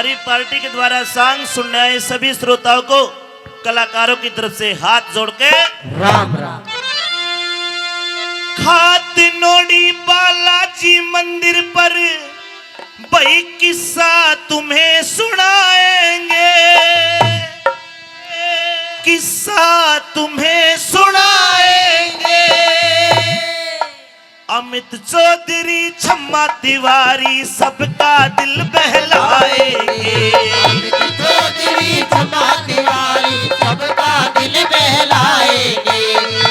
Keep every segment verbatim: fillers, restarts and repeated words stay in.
हमारी पार्टी के द्वारा सांग सुनने आए सभी श्रोताओं को कलाकारों की तरफ से हाथ जोड़ के राम राम। खात नोड़ी बालाजी मंदिर पर भाई किस्सा तुम्हें सुनाएंगे, किस्सा तुम्हें सुनाएंगे। अमित चौधरी छम्मा तिवारी सबका दिल बहलाएंगे। अमित चौधरी छम्मा तिवारी सबका दिल बहलाएंगे।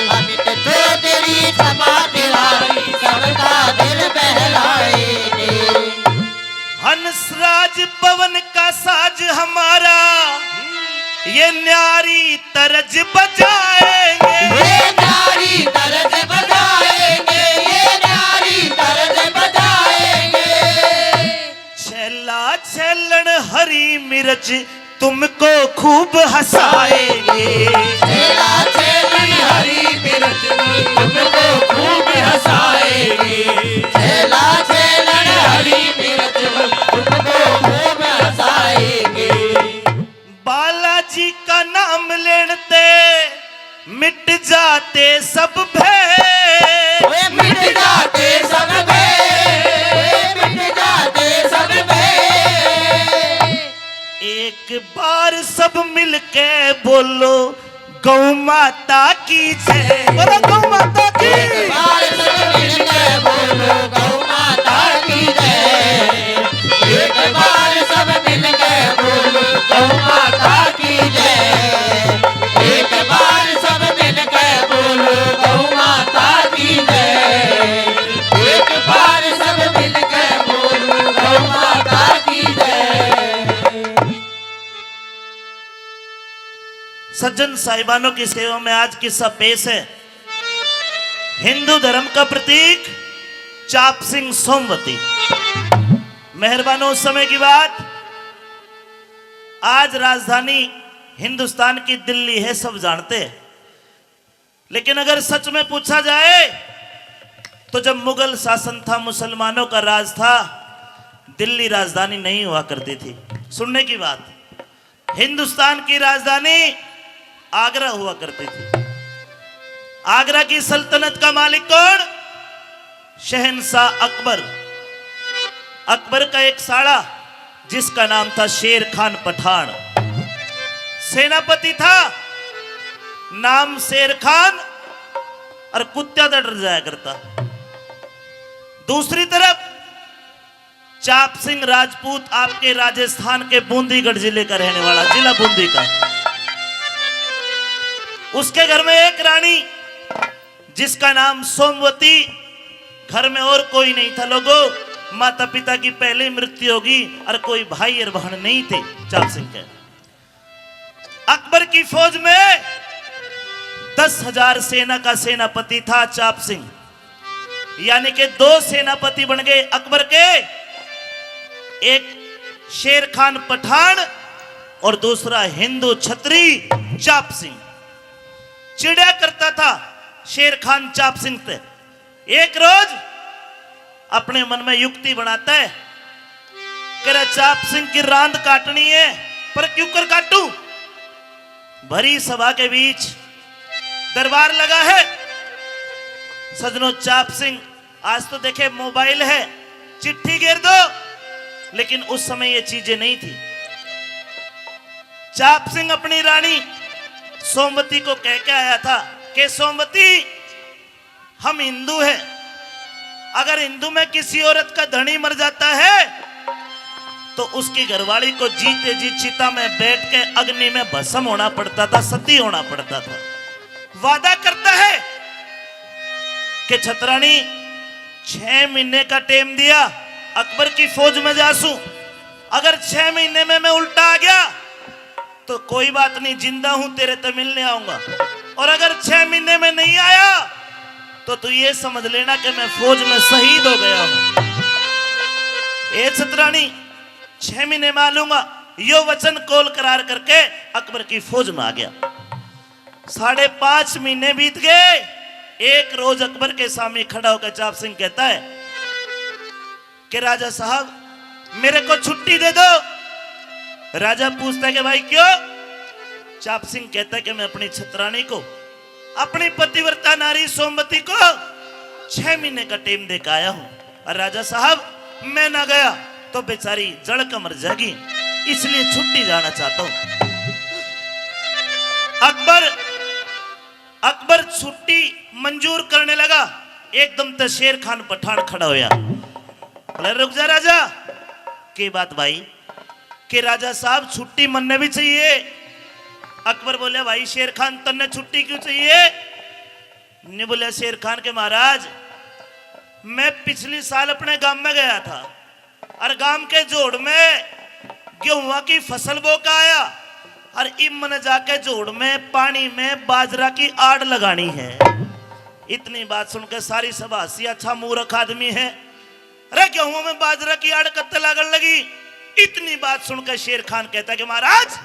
अमित चौधरी छम्मा तिवारी सबका दिल बहलाएंगे। हंसराज पवन का साज हमारा ये न्यारी तर्ज बजाएंगे। ये न्यारी तर्ज बजाएंगे, ये न्यारी तर्ज बजाएंगे। छैला छैलन हरी मिर्च तुमको खूब हंसाएंगे। छैला छैलन हरी मिर्च तुमको खूब हंसाएंगे। छैला छैलन हरी मिर्च तुमको खूब हंसाएंगे। बालाजी का नाम लेणते मिट जाते सब भय। ओए मिट जाते सब भय, मिट जाते सब भय। एक बार सब मिलके बोलो गौ माता की जय। बोलो गौ माता की। एक बार सब मिलके बोलो गौ माता की जय। एक बार सब मिलके बोलो गौ माता की जय। एक बार सब मिलके बोलो गौ माता की जय। एक बार सब मिलके बोलो गौ माता की जय। सज्जन साहिबानों की सेवा में आज किस्सा पेश है। हिंदू धर्म का प्रतीक चाप सिंह सोमवती। मेहरबानों, उस समय की बात, आज राजधानी हिंदुस्तान की दिल्ली है, सब जानते हैं। लेकिन अगर सच में पूछा जाए तो जब मुगल शासन था, मुसलमानों का राज था, दिल्ली राजधानी नहीं हुआ करती थी। सुनने की बात, हिंदुस्तान की राजधानी आगरा हुआ करती थी। आगरा की सल्तनत का मालिक कौन? शहंशाह अकबर। अकबर का एक साला जिसका नाम था शेर खान पठान, सेनापति था, नाम शेर खान, और कुत्त्या तो डर जाया करता। दूसरी तरफ चाप सिंह राजपूत आपके राजस्थान के बूंदीगढ़ जिले का रहने वाला, जिला बूंदी का। उसके घर में एक रानी जिसका नाम सोमवती, घर में और कोई नहीं था लोगों। माता पिता की पहले ही मृत्यु होगी और कोई भाई और बहन नहीं थे चाप सिंह के। अकबर की फौज में दस हजार सेना का सेनापति था चाप सिंह, यानी कि दो सेनापति बन गए अकबर के, एक शेर खान पठान और दूसरा हिंदू छत्री चाप सिंह। चिढ़ा करता था शेर खान चाप सिंह से। एक रोज अपने मन में युक्ति बनाता है, कह रहा, चाप सिंह की रांद काटनी है, पर क्यों कर काटूं? भरी सभा के बीच दरबार लगा है। सजनों, चाप सिंह, आज तो देखे मोबाइल है, चिट्ठी गिर दो, लेकिन उस समय ये चीजें नहीं थी। चाप सिंह अपनी रानी सोमवती को कह के आया था कि सोमवती, हम हिंदू हैं, अगर हिंदू में किसी औरत का धनी मर जाता है तो उसकी घरवाली को जीते जी चिता में बैठ के अग्नि में भस्म होना पड़ता था, सती होना पड़ता था। वादा करता है कि छतरानी, छह महीने का टेम दिया, अकबर की फौज में जासूं, अगर छह महीने में मैं उल्टा आ गया तो कोई बात नहीं, जिंदा हूं, तेरे ते मिलने आऊंगा। और अगर छह महीने में नहीं आया तो तू ये समझ लेना कि मैं फौज में शहीद हो गया हूं। ए छतरानी, छह महीने में आ लूंगा। यो वचन कौल करार करके अकबर की फौज में आ गया। साढ़े पांच महीने बीत गए। एक रोज अकबर के सामने खड़ा होकर चाप सिंह कहता है कि राजा साहब, मेरे को छुट्टी दे दो, राजा पूछता है कि भाई क्यों? चाप सिंह कहता है कि मैं अपनी छतरानी को, अपनी पतिव्रता नारी सोमवती को छह महीने का टेम दे के आया हूं, और राजा साहब, मैं ना गया तो बेचारी जल के मर जाएगी, इसलिए छुट्टी जाना चाहता हूं। अकबर, अकबर छुट्टी मंजूर करने लगा, एकदम ते शेर खान पठान खड़ा होया। बोले, रुक जा राजा। के बात भाई? के राजा साहब, छुट्टी मन्ने भी चाहिए। अकबर बोले, भाई शेर खान, तन्ने छुट्टी क्यों चाहिए? ने बोले शेर खान के, महाराज, मैं पिछली साल अपने गांव में गया था और गांव के जोड़ में गेहूं की फसल बो का आया और इब मने जाके जोड़ में पानी में बाजरा की आड़ लगानी है। इतनी बात सुनकर सारी सभा हंसी, अच्छा मूर्ख आदमी है, अरे गेहूं में बाजरा की आड़ कत्ते लागण लगी। इतनी बात सुनकर शेर खान कहता है कि महाराज,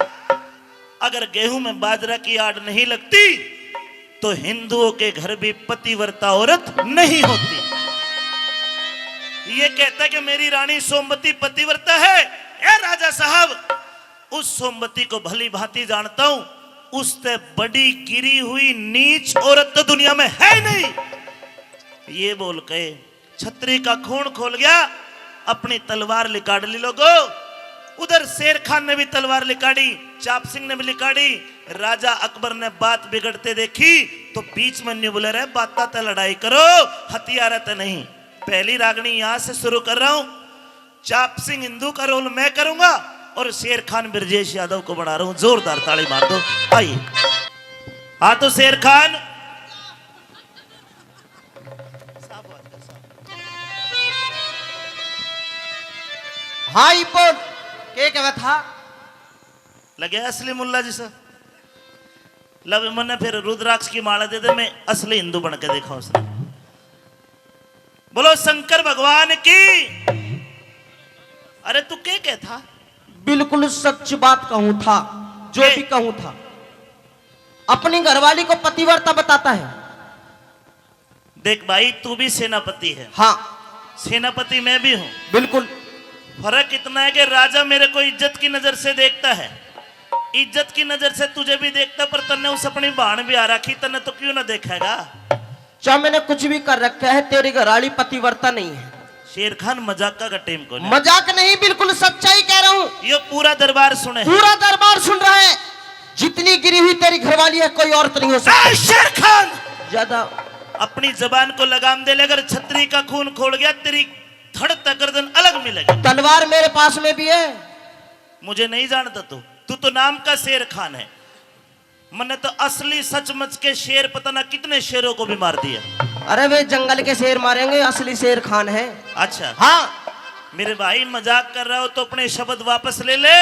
अगर गेहूं में बाजरा की आड़ नहीं लगती तो हिंदुओं के घर भी पतिव्रता औरत नहीं होती। ये कहता है कि मेरी रानी सोमवती पतिव्रता है। ए राजा साहब, उस सोमवती को भली भांति जानता हूं, उससे बड़ी गिरी हुई नीच औरत तो दुनिया में है ही नहीं। ये बोल के छतरी का खून खोल गया, अपनी तलवार लिकाड़ ली लोगो। उधर शेर खान ने भी तलवार लिकाड़ी, चाप सिंह ने भी लिकाड़ी। राजा अकबर ने बात बिगड़ते देखी तो बीच में न्यू बोले, रे बाता ते लड़ाई करो, हथियार ते नहीं। पहली रागनी यहां से शुरू कर रहा हूं। चाप सिंह हिंदू का रोल मैं करूंगा और शेर खान ब्रजेश यादव को बना रहा हूं। जोरदार ताली मार दो। आइए। हाँ तो शेर खान। हाँ, इब बोल, के कहवा था? लगे असली मुल्ला जी से। लब मन्ने फिर रुद्राक्ष की माला दे दे, मैं असली हिंदू बन के देखा उसने। बोलो शंकर भगवान की। अरे तू के कह था? बिल्कुल सच बात कहूं था, जो के? भी कहूं था। अपनी घरवाली को पतिव्रता बताता है। देख भाई, तू भी सेनापति है। हाँ। सेनापति मैं भी हूँ। बिल्कुल। फर्क इतना है कि राजा मेरे को इज्जत की नजर से देखता है, इज्जत की नजर से तुझे भी देखता, पर तन्ने उस अपनी भाण भी आ रखी, तन्ने तो क्यों ना देखेगा? चाहे मैंने कुछ भी कर रखा है, तेरी घरवाली पतिव्रता नहीं है। शेर खान, मजाक का टेम को नहीं। मजाक नहीं, बिल्कुल सच्चाई कह रहा हूँ। ये पूरा दरबार सुने। पूरा दरबार सुन रहा है। जितनी गिरी हुई तेरी घरवाली है, कोई औरत नहीं हो सकती। ए, शेर खान! ज्यादा अपनी जबान को लगाम दे ले, अगर छतरी का खून खोल गया, तेरी धड़ तक गर्दन अलग मिलेगी। तलवार मेरे पास में भी है। मुझे नहीं जानता तू, तू तो नाम का शेर खान है। मन्ने तो असली सचमुच के शेर पता ना कितने शेरों को भी मार दिया। अरे वे जंगल के शेर मारेंगे, असली शेर खान है। अच्छा। हाँ। मेरे भाई मजाक कर रहा हो तो अपने शब्द वापस ले ले।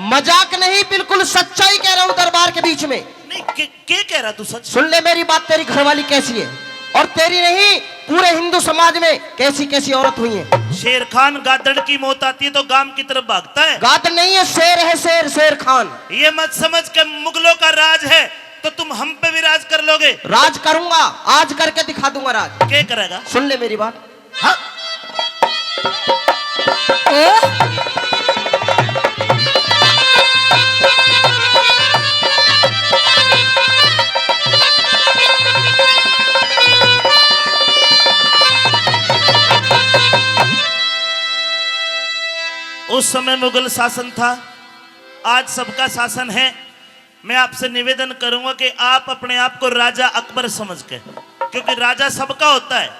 मजाक नहीं, बिल्कुल सच्चाई कह रहा हूँ दरबार के बीच में। नहीं, के, के कह रहा तू सच? सुन ले मेरी बात, तेरी घरवाली कैसी है और तेरी नहीं, पूरे हिंदू समाज में कैसी कैसी औरत हुई है। शेर खान गादड़ की मौत आती है तो गांव की तरफ भागता है। गादड़ नहीं है, शेर है, शेर, शेर खान। ये मत समझ के मुगलों का राज है तो तुम हम पे भी राज कर लोगे। राज करूंगा, आज करके दिखा दूंगा राज। क्या करेगा? सुन ले मेरी बात। हाँ। उस समय मुगल शासन था, आज सबका शासन है। मैं आपसे निवेदन करूंगा कि आप अपने आप को राजा अकबर समझ के, क्योंकि राजा सबका होता है,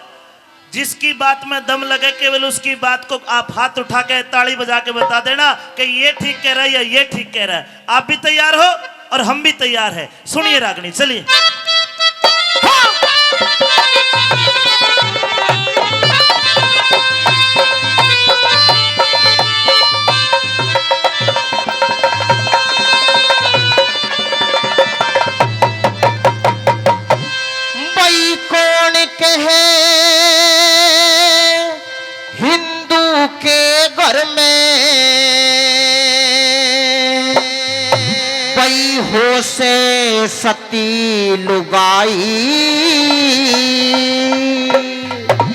जिसकी बात में दम लगे, केवल उसकी बात को आप हाथ उठा के, ताली बजा के बता देना कि ये ठीक कह रहा है या ये ठीक कह रहा है। आप भी तैयार हो और हम भी तैयार हैं। सुनिए रागनी, चलिए। भाई कौन कहे हिंदू के घर में पई हो से सती लुगाई।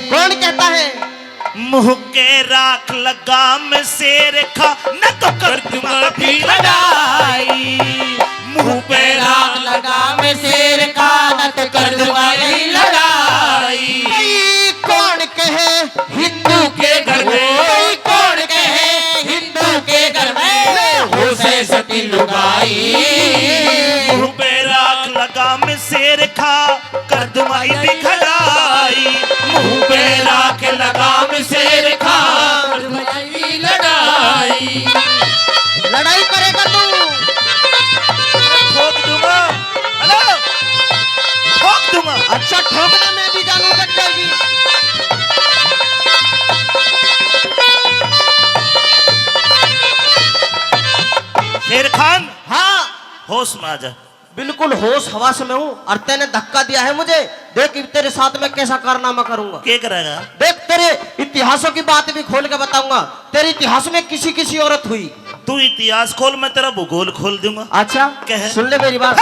कौन कहता है? मुंह के राख लगाम शेर खां, न तो कर दूंगा भी लड़ाई। मुंह पे राख लगाम शेर खां, न तो कर दूंगा भी लड़ाई। भाई कौन कहे हिंदू के घर में, भाई कौन कहे हिंदू के घर में, हो से सती लुगाई। मुंह पे राख लगाम शेर खां, कर दूंगा भी लड़ाई। मुंह पे राख लगाम शेर खां, कर दूंगा भी लड़ाई। लड़ाई करेगा तू? ठोक दूंगा। हेलो, ठोक दूंगा। अच्छा, ठोकना मैं भी जानूं, जट जाएगी। शेर खान, हाँ। होश में आ जा। बिल्कुल होश हवास में हूँ और तैने धक्का दिया है मुझे। देख, इब तेरे साथ में कैसा कारनामा करूंगा। क्या करेगा? देख, तेरे इतिहासों की बात भी खोल के बताऊंगा। तेरे इतिहास में किसी किसी औरत हुई। तू इतिहास खोल, मैं तेरा भूगोल खोल दूंगा। अच्छा, कह। सुन ले मेरी बात।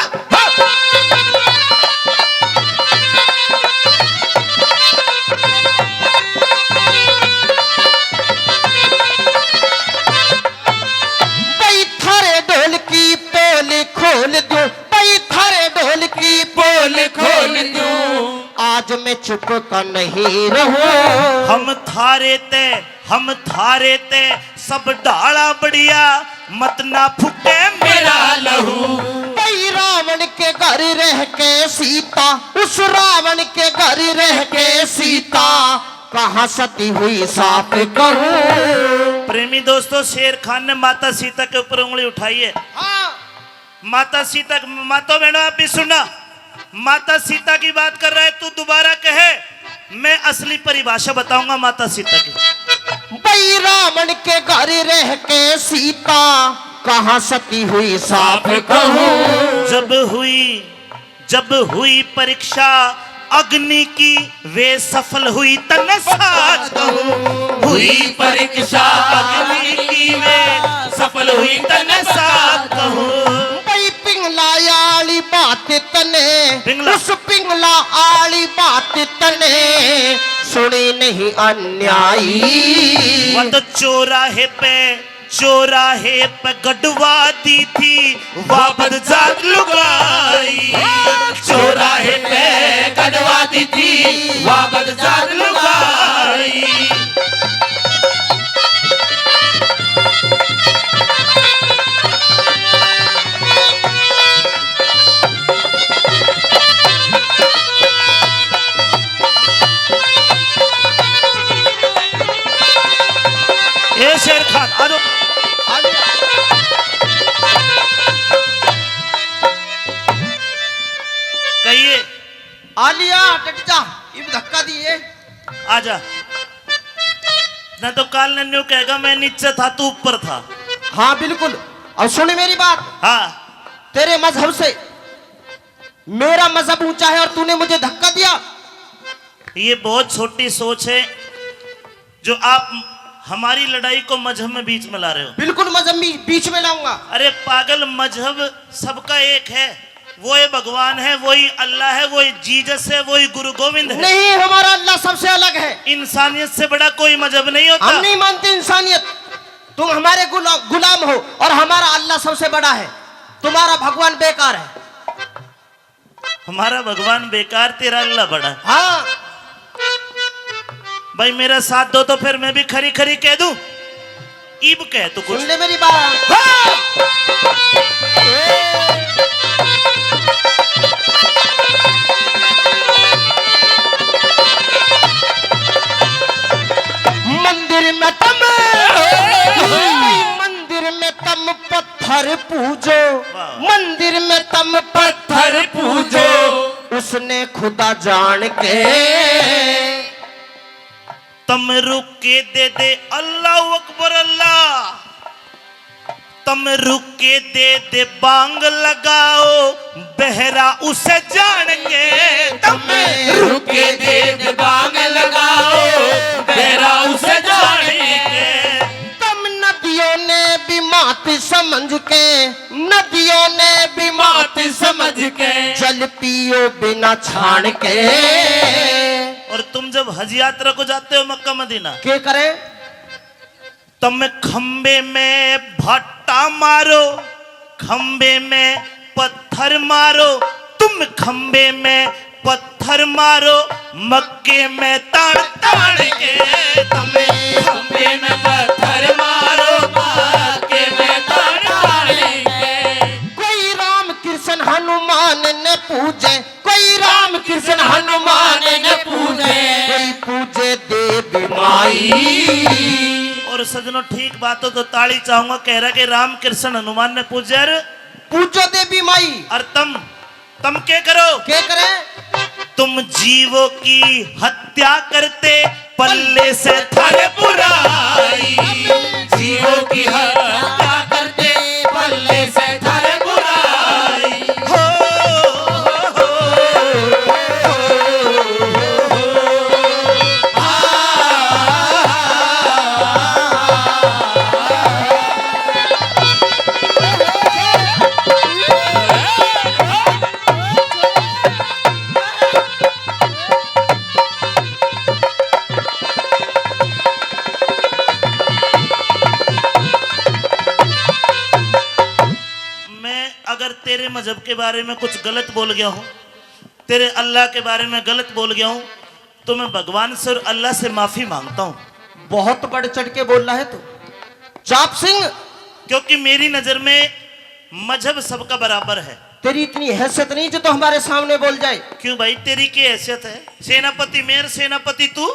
भाई थारे ढोल की पोल खोल दूं, भाई थारे ढोल की पोल खोल दूं, आज मैं चुप का नहीं रहूं। हम थारे ते, हम थारे ते सब ढाला बढ़िया, मत ना फूटे मेरा लहू। भाई रावण के घर रह के सीता, उस रावण के घर रह के सीता, कहाँ सती हुई साफ कहूँ। प्रेमी दोस्तों, शेर खान ने माता सीता के ऊपर उंगली उठाई है। हाँ। माता सीता, माता बहनों, आप भी सुनना, माता सीता की बात कर रहा है तू, दोबारा कहे, मैं असली परिभाषा बताऊंगा माता सीता की। भाई रावण के घर रह के सीता, कहाँ सती हुई साफ कहूँ। जब हुई, जब हुई परीक्षा अग्नि की, वे सफल हुई तन सात कहूँ। हुई परीक्षा अग्नि की, वे सफल हुई तन सात कहूँ। भाई पिंगला आली बात तने, पिंगला। उस पिंगला आली बात तने सुनी नहीं अन्यायी। वो तो चौराहे पे, चौराहे पे गड़वा दी थी वाबद जात लुगाई। चौराहे पे गड़वा दी थी वाबद जात लुगाई। ए शेर खान, आ जाओ। आ जाओ। कहिए। आलिया, डट जा, इब धक्का दिए। आजा। ना तो काल ने न्यू कहेगा, "मैं नीचे था, तू ऊपर था।" हाँ, बिल्कुल। और सुन मेरी बात। हाँ। तेरे मजहब से मेरा मजहब ऊंचा है और तूने मुझे धक्का दिया। ये बहुत छोटी सोच है जो आप हमारी लड़ाई को मजहब में बीच में ला रहे हो। बिल्कुल मजहब में बीच में लाऊंगा। अरे पागल, मजहब सबका एक है। वो ही भगवान है, वो ही अल्लाह है, वो ही जीसस है, वो ही गुरु गोविंद है। नहीं, हमारा अल्लाह सबसे अलग है। इंसानियत से बड़ा कोई मजहब नहीं होता। हम नहीं मानते इंसानियत। तुम हमारे गुला-, गुलाम हो और हमारा अल्लाह सबसे बड़ा है। तुम्हारा भगवान बेकार है। हमारा भगवान बेकार, तेरा अल्लाह बड़ा। हाँ। भाई, मेरा साथ दो तो फिर मैं भी खरी खरी कह दूं। इब कह तू कुछ। सुन ले मेरी बात। हाँ। मंदिर में तम, मंदिर में तम पत्थर पूजो, वाह। मंदिर में तम पत्थर पूजो, उसने खुदा जान के। तम रुक के दे दे अल्लाह अकबर अल्लाह, तम रुक के दे दे बांग लगाओ, बहरा उसे जान के। तम रुक के दे दे बांग लगाओ, बहरा उसे जान के। तम नदियों ने भी मात समझ के, नदियों ने भी मात समझ के, जल पियो बिना छान के। और तुम जब हज यात्रा को जाते हो मक्का मदीना, के करे? तुम खंबे में भाटा मारो, खंबे में पत्थर मारो, तुम खंबे में पत्थर मारो, मक्के में तान तान के। तुम खंबे में पत्थर मारो, मक्के में तान तान के। कोई राम कृष्ण हनुमान ने पूजे, कोई राम कृष्ण हनुमान ने पूजे, कोई पूजे देवी माई। और सजनों, ठीक बात हो तो ताली चाहूंगा। कह रहा कि राम कृष्ण हनुमान ने पूजे, अरे पूजो देवी माई। और तुम, तुम के करो? के करे? तुम जीवों की हत्या करते, पल्ले से थारे बुराई। जीवों की हत्या करते, पल्ले से थारे बुराई। हो, हो, हो, हो, हो, आ, आ, आ, आ, आ। मैं अगर तेरे मजहब के बारे में कुछ गलत बोल गया हूँ, तेरे अल्लाह के बारे में गलत बोल गया हूँ, तो मैं भगवान से और अल्लाह से माफी मांगता हूँ। बहुत बढ़ चढ़ के बोल रहा है तू, चाप सिंह। क्योंकि मेरी नजर में मजहब सबका बराबर है। तेरी इतनी हैसियत नहीं जो तू हमारे सामने बोल जाए। क्यों भाई, तेरी क्या हैसियत है? सेनापति मैं, सेनापति तू।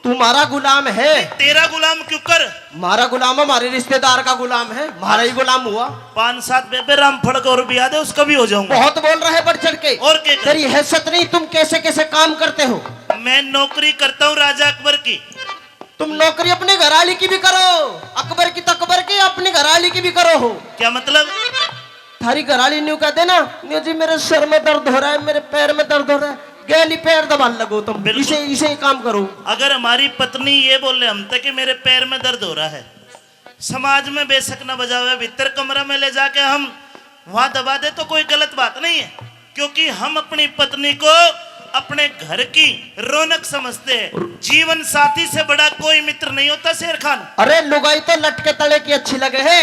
तू मारा गुलाम है। तेरा गुलाम क्यों कर? मारा गुलाम है, हमारे रिश्तेदार का गुलाम है, मारा ही गुलाम हुआ। पांच सात बेबे रामफल को और ब्याह दे, उसका भी हो जाऊंगा। बहुत बोल रहे बढ़ चढ़ के। और क्या कर? तेरी हैसियत नहीं, तुम कैसे कैसे काम करते हो? मैं नौकरी करता हूँ राजा अकबर की। तुम नौकरी अपने घराली की भी करो, अकबर की तकबर की, अपनी घराली की भी करो हो। क्या मतलब? थारी घराली न्यू कह देना, न्यू जी मेरे सर में दर्द हो रहा है, मेरे पैर में दर्द हो रहा है, गैली पैर दबा लगो तुम। बिल्कुल। इसे, इसे ही काम करो। अगर हमारी पत्नी ये बोले हम तक कि मेरे पैर में दर्द हो रहा है, समाज में बेशक ना बजावे, भीतर कमरा में ले जाके हम वहां दबा दे तो कोई गलत बात नहीं है, क्योंकि हम अपनी पत्नी को अपने घर की रौनक समझते हैं। जीवन साथी से बड़ा कोई मित्र नहीं होता, शेर खान। अरे लुगाई तो लटके तले की अच्छी लगे है।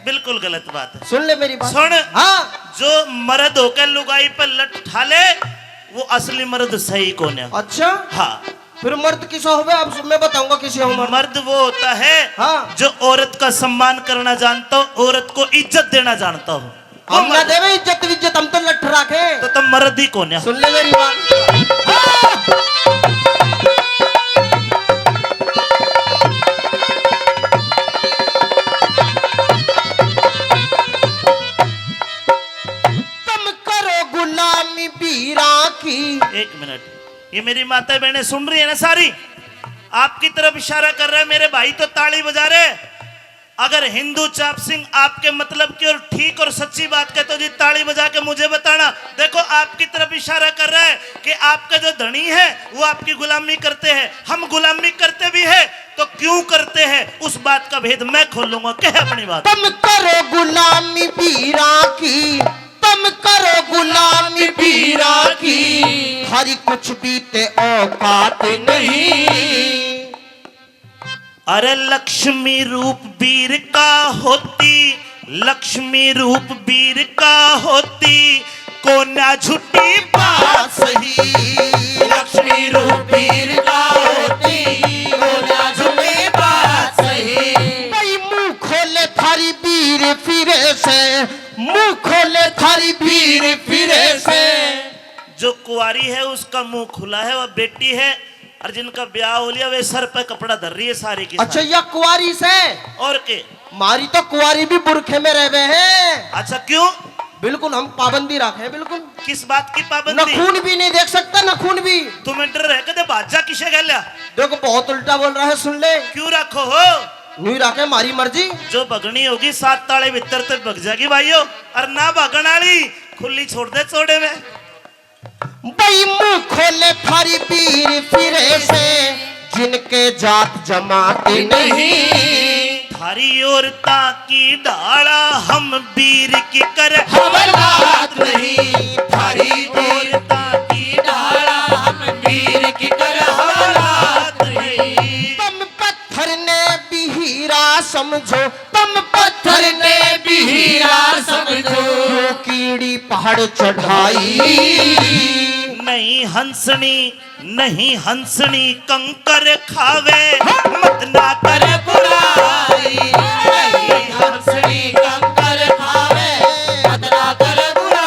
बिल्कुल गलत बात है। सुन ले मेरी बात। सुन। हाँ। जो मर्द होकर लुगाई पर लट ठा ले, वो असली मर्द सही कोन्या। अच्छा। हाँ। फिर मर्द किसा होवे? आप, मैं बताऊंगा किसे हो मर्द। मर्द वो होता है, हाँ। जो औरत का सम्मान करना जानता हो, औरत को इज्जत देना जानता हो। वो हम ना मर्द। देवे इज्जत विज्जत, हम तो लठ राखे। तो तुम मर्द ही कोन्या। सुन ले मेरी बात। हाँ। तुम करो गुलामी बीरा की। एक मिनट, ये मेरी माता बहनें सुन रही है ना सारी? आपकी तरफ इशारा कर रहे हैं मेरे भाई, तो ताली बजा रहे। अगर हिंदू चाप सिंह आपके मतलब की और ठीक और सच्ची बात कहते हो जी, ताली बजा के मुझे बताना। देखो, आपकी तरफ इशारा कर रहा है कि आपका जो धनी है वो आपकी गुलामी करते हैं। हम गुलामी करते भी है तो क्यों करते हैं, उस बात का भेद मैं खोलूंगा। कह अपनी बात। तुम करो गुलामी बीरा की, तुम करो गुलामी बीरा की, थारी कुछ भी ते औकात नहीं। अरे लक्ष्मी रूप बीर का होती, लक्ष्मी रूप बीर का होती, कोन्या झूठी बात सही। लक्ष्मी रूप बीर का होती, कोन्या झूठी बात सही। भाई मुंह खोले थारी बीर फिरे से, मुंह खोले थारी बीर फिरे से। जो कुंवारी है उसका मुंह खुला है, वह बेटी है, और जिनका ब्याह हो लिया वे सर पे कपड़ा धर रही है सारी की अच्छा, सारी। या कुंवारी से? और के? मारी तो कुंवारी भी बुरखे में रहवे है। अच्छा, क्यों? बिल्कुल, हम पाबंदी रखे हैं, बिल्कुल। किस बात की पाबंदी? नखून भी नहीं देख सकता, नखून भी। तुम्हें डर है कदे बाजा किसे गैल्या? देखो, बहुत उल्टा बोल रहा है, सुन ले। क्यों रखो हो? नहीं रखे, मारी मर्जी। जो भगनी होगी सात ताले भीतर तक भग जाएगी भाइयों, और ना भगन वाली खुली छोड़ दे चौड़े में। भाई मुंह खोले थारी बीर फिरे से, जिनके जात जमात नहीं। थारी औरतां की ढाला हम बीर की कर हवालात नहीं। थारी औरतां की ढाला हम बीर की कर समझो, तम पत्थर ने भी हीरा समझो। कीड़ी पहाड़ चढ़ाई। नहीं हंसनी, नहीं हंसनी कंकर खावे, मत ना कर बुराई। नहीं हंसनी कंकर खावे, मत ना कर बुराई।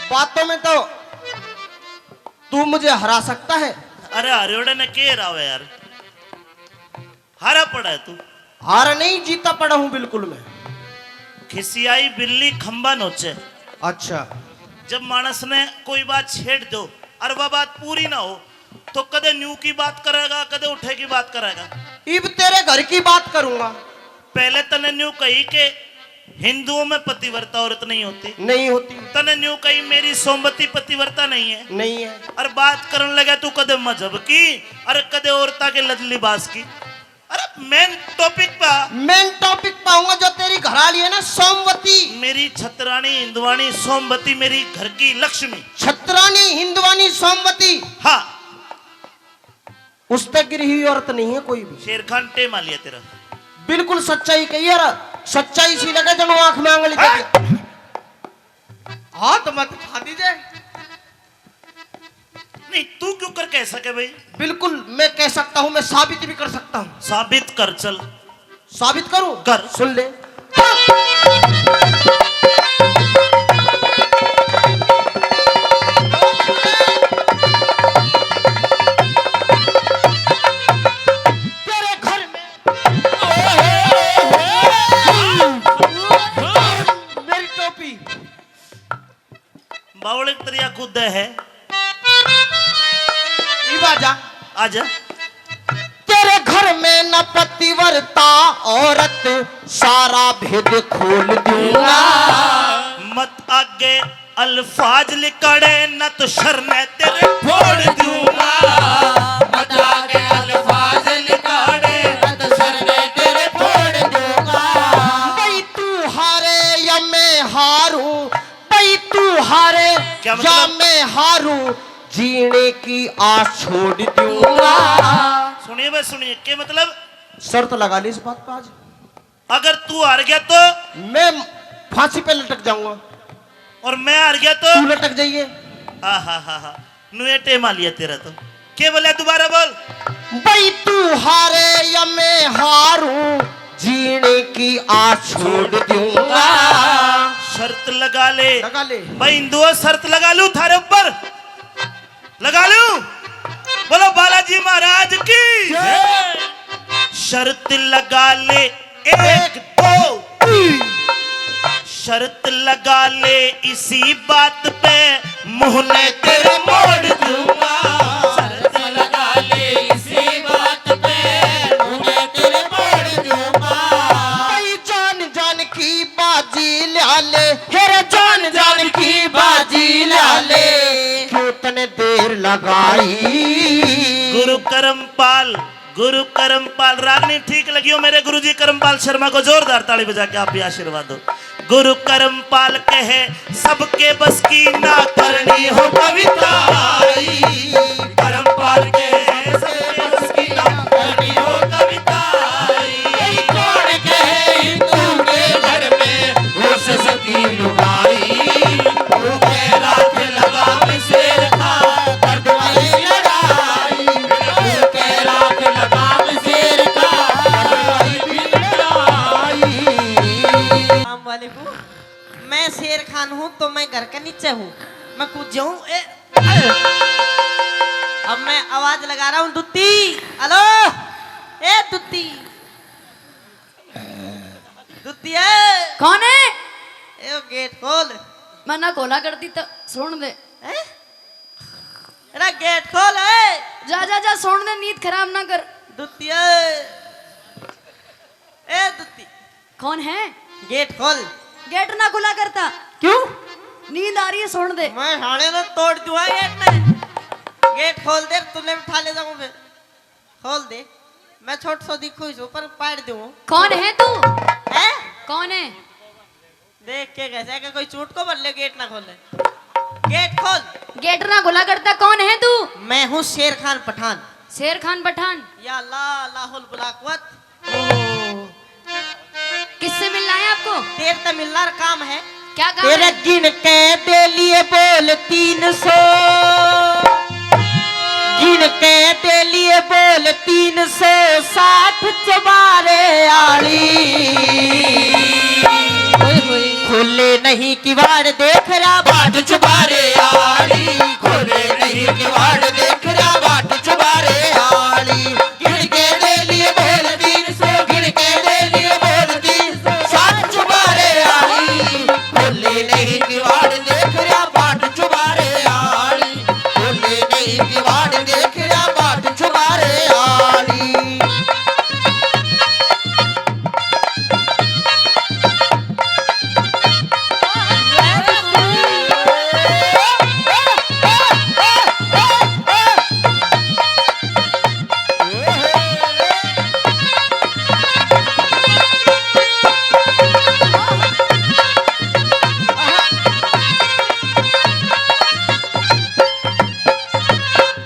बातों में तो तू मुझे हरा सकता है। अरे हरियोड़े ने के हरावे यार, हारा पड़ा है तू। हारा नहीं, जीता पड़ा हूँ बिल्कुल मैं। खिसियाई बिल्ली खंबा नोचे। अच्छा। जब मानस ने कोई बात छेड़ दो और वह बात पूरी ना हो, तो कदे न्यू की बात करेगा, कदे उठे की बात करेगा। इब तेरे घर की बात करूंगा। पहले तने न्यू कही के हिंदुओं में पतिव्रता औरत नहीं होती। नहीं होती। तने न्यू कही मेरी सोमवती पतिव्रता नहीं है। नहीं है। और बात करन लगा तू कदे मजहब की और कदे औरता के लद लिबास की। अरे मेन टॉपिक पा। मेन टॉपिक पाऊंगा जो तेरी घराली है ना सोमवती। मेरी छतरानी हिंदवानी सोमवती, मेरी घर की लक्ष्मी। छतरानी हिंदवानी सोमवती। हाँ। उस तक गिरी हुई औरत नहीं है कोई भी। शेर खान टेम आ लिया तेरा। बिल्कुल सच्चाई कही यार, सच्चाई सी लगे जब आंख में आंगली दे। हाथ मत खा दीजिए। नहीं, तू क्यों कर कह सके भाई? बिल्कुल, मैं कह सकता हूँ, मैं साबित भी कर सकता हूँ। साबित कर, चल। साबित करूँ? कर। सुन ले। तेरे घर में मेरी टोपी। बावले तरिया कूदे है। इब आजा। आजा। तेरे घर में न पतिव्रता औरत, सारा भेद खोल दूंगा। मत आगे अल्फाज लिकाड़े, न तो सर ने तेरे फोड़ दूंगा। मत आगे अल्फाज लिकाड़े, न तो सर ने तेरे फोड़ दूंगा। भाई तू हारे या मैं हारूं, भाई तू हारे क्या या मतलब? मैं हारूं, जीने की आस छोड़ दूंगा। सुनिए बे, सुनिए, के मतलब? शर्त लगा ली इस बात पे आज। अगर तू हार गया तो? मैं फांसी पे लटक जाऊंगा। और मैं हार गया तो? तू लटक जाइए। आहा हा हा, नुए टेम आ लिया तेरा तो। के बोला, दोबारा बोल। भाई तू हारे या मैं हारूं, जीने की आस छोड़ दूंगा। शर्त लगा ले। लगा ले। भाई हिंदुओं, शर्त लगा लूं थारे ऊपर, लगा लूं? बोलो बालाजी महाराज की। शर्त लगा ले, एक, दो, तीन। शर्त लगा ले इसी बात पे, मुंह ने तेरे मोड़ दूंगा। शर्त लगा ले इसी बात पे, मुंह ने तेरे मोड़ दूंगा। भाई जान जान की बाजी ला ले, हेरे जान जान की बाजी ला ले, क्यों तने देर लगाई। गुरु करमपाल, गुरु करमपाल, रागनी ठीक लगी हो मेरे गुरुजी करमपाल शर्मा को, जोरदार ताली बजा के आप भी आशीर्वाद दो। गुरु करमपाल कहे सबके बस की ना करनी हो कविता आई। करमपाल कहे सबके बस की ना करनी हो कविता आई। कौन कहे हिंदू के घर में हो सती लुगाई। तू कह राख लगाम शेर का, कर दो लड़ाई। तू कह राख लगाम शेर का, कर दो लड़ाई। अस्सलाम वालेकुम। मैं शेर खान हूँ तो मैं घर के नीचे हूँ, मैं कूद जाऊँ। ए, अब मैं आवाज लगा रहा हूँ, दुत्ती, हेलो, ए दुत्ती, दुत्ती है। कौन है? ए, गेट खोल। मैं ना खोला करती तो सुन दे। हैं? अरे गेट खोल, ए। जा, जा, जा, सुन दे, नींद खराब ना कर। दुत्ती, ए। ए, दुत्ती। कौन है? गेट खोल। गेट ना खुला करता। क्यों? नींद आ रही है, सोने दे। मैं हाले तो तोड़ दूंगा गेट ने। गेट खोल दे, तूने उठा ले जाऊं मैं। खोल दे। मैं छोट सो दिखू इस ऊपर पाड़ दूं। कौन है तू? हैं? कौन है? देख के कैसे कि कोई चूट को बल्ले गेट ना खोले। गेट खोल। गेट ना खुला करता, कौन है तू? मैं हूँ शेर खान पठान। शेर खान पठान? या ला लाहौल बुलाकुवत। किससे मिलना है आपको? तेरे ते मिलना रा काम है। क्या काम तेरे है? गिन के दे लिए बोल तीन सौ, गिन के दे लिए बोल तीन सौ साठ चुबारे आली। ओए होए। खोले नहीं किवाड़ देख रहा बाट चुबारे आली, खोले नहीं किवाड़ देख रहा बाट चुबारे आली। गिन के दे लिए बोल तीन सौ, गिन के दे लिए बोल तीन सौ साठ चुबारे आली। खोले नहीं किवाड़ देख रहा बाट चुबारे आली, खोले नहीं किवाड़ देख रहा बाट चुबारे आली।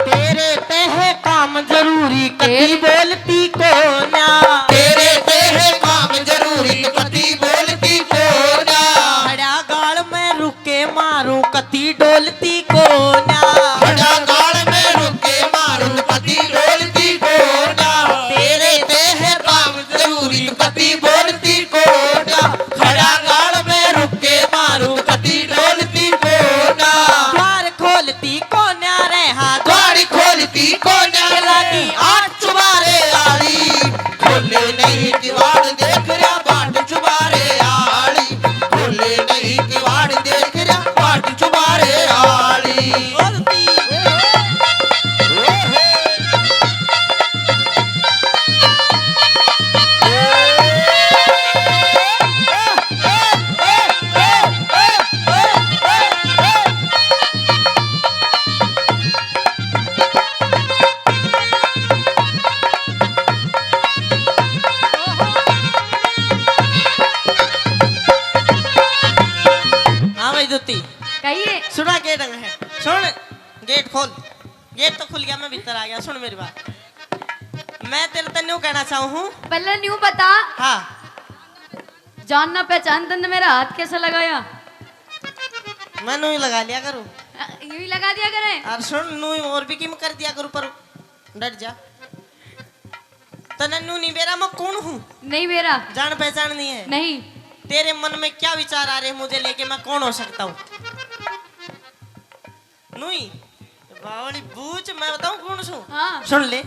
तेरे ते है काम जरूरी, कती तेरे बोलती कोन्या। तेरे ते है काम जरूरी, कती बोलती कोन्या। खड़ा गाल में रुक के मारूं, कती डोलती कोन्या। खड़ा गाल में रुक के मारूं, कती डोलती कोन्या। तेरे ते है काम जरूरी, कती बोलती कोन्या। खड़ा गाल में रुक के मारूं, कती डोलती कोन्या। द्वार खोलती कोन्या रे, हाँ, द्वार खोलती कोन्या रे। लागी आठ चुबारे आली, खोले नहीं किवाड़ देख रहा बाट चुबारे आली, खोले नहीं किवाड़ देख रहा बाट चुबारे आली। हाँ भाई जुत्ती। कहिए। सुना के ढंग है। सुन, गेट खोल। गेट तो खुल गया, मैं भीतर आ गया। सुन मेरी बात, मैं तेरे तै न्यू कहना चाहूँ हूँ। पहले न्यू बता। हाँ। जानना पहचान तन्ने मेरा हाथ कैसे लगाया? मैं नू ही लगा लिया करूँ। अ, यूं ही लगा दिया करे। और सुन, नू ही और भी किम कर दिया करूँ, पर डट जा। तन्ने नू नहीं बेरा मैं कौन हूँ? नहीं बेरा। जान पहचान नहीं है? नहीं। तेरे मन में क्या विचार आ रहे हैं मुझे लेके, मैं कौन हो सकता हूँ? नुई, बावली बूच, मैं बताऊं कौन सू? हाँ। सुन ले।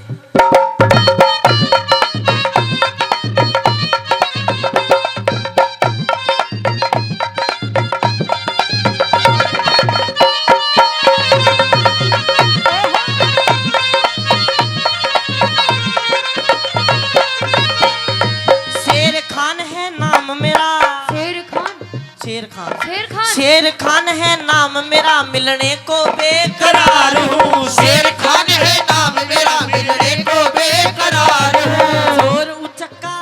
शेर खान है नाम मेरा। शेर खान। शेर खान। शेर खान। शेर खान है नाम मेरा, मिलने को बेकरार हूँ। शेर खान है नाम मेरा, मिलने को बेकरार हूँ। चोर उचक्का,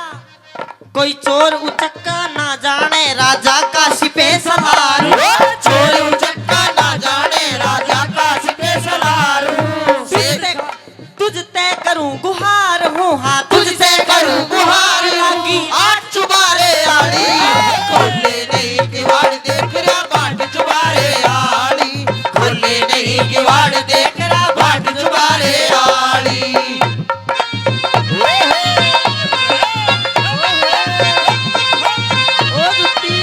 कोई चोर उचक्का ना जाने, राजा का सिपह सलार हूँ। चोर उचक्का ना जाने, राजा का सिपह सलार हूँ। शेर तुझ ते करूं गुहार हूँ, हाँ, तुझ ते करूं गुहार हूँ। लागी आठ चुबारे आली, खोले नहीं किवाड़ देख रहा बाट चुबारे आली, खोले नहीं किवाड़ देख रहा बाट चुबारे आली। ओ जुत्ती।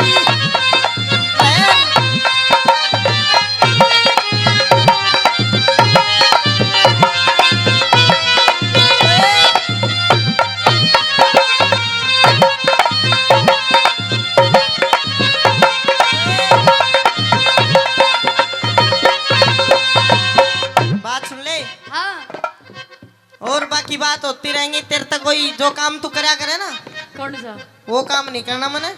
बात सुन ले। हाँ। और बाकी बात होती रहेंगी। तेरे तक कोई जो काम तू करया करे ना, कौन सा? वो काम नहीं करना मने।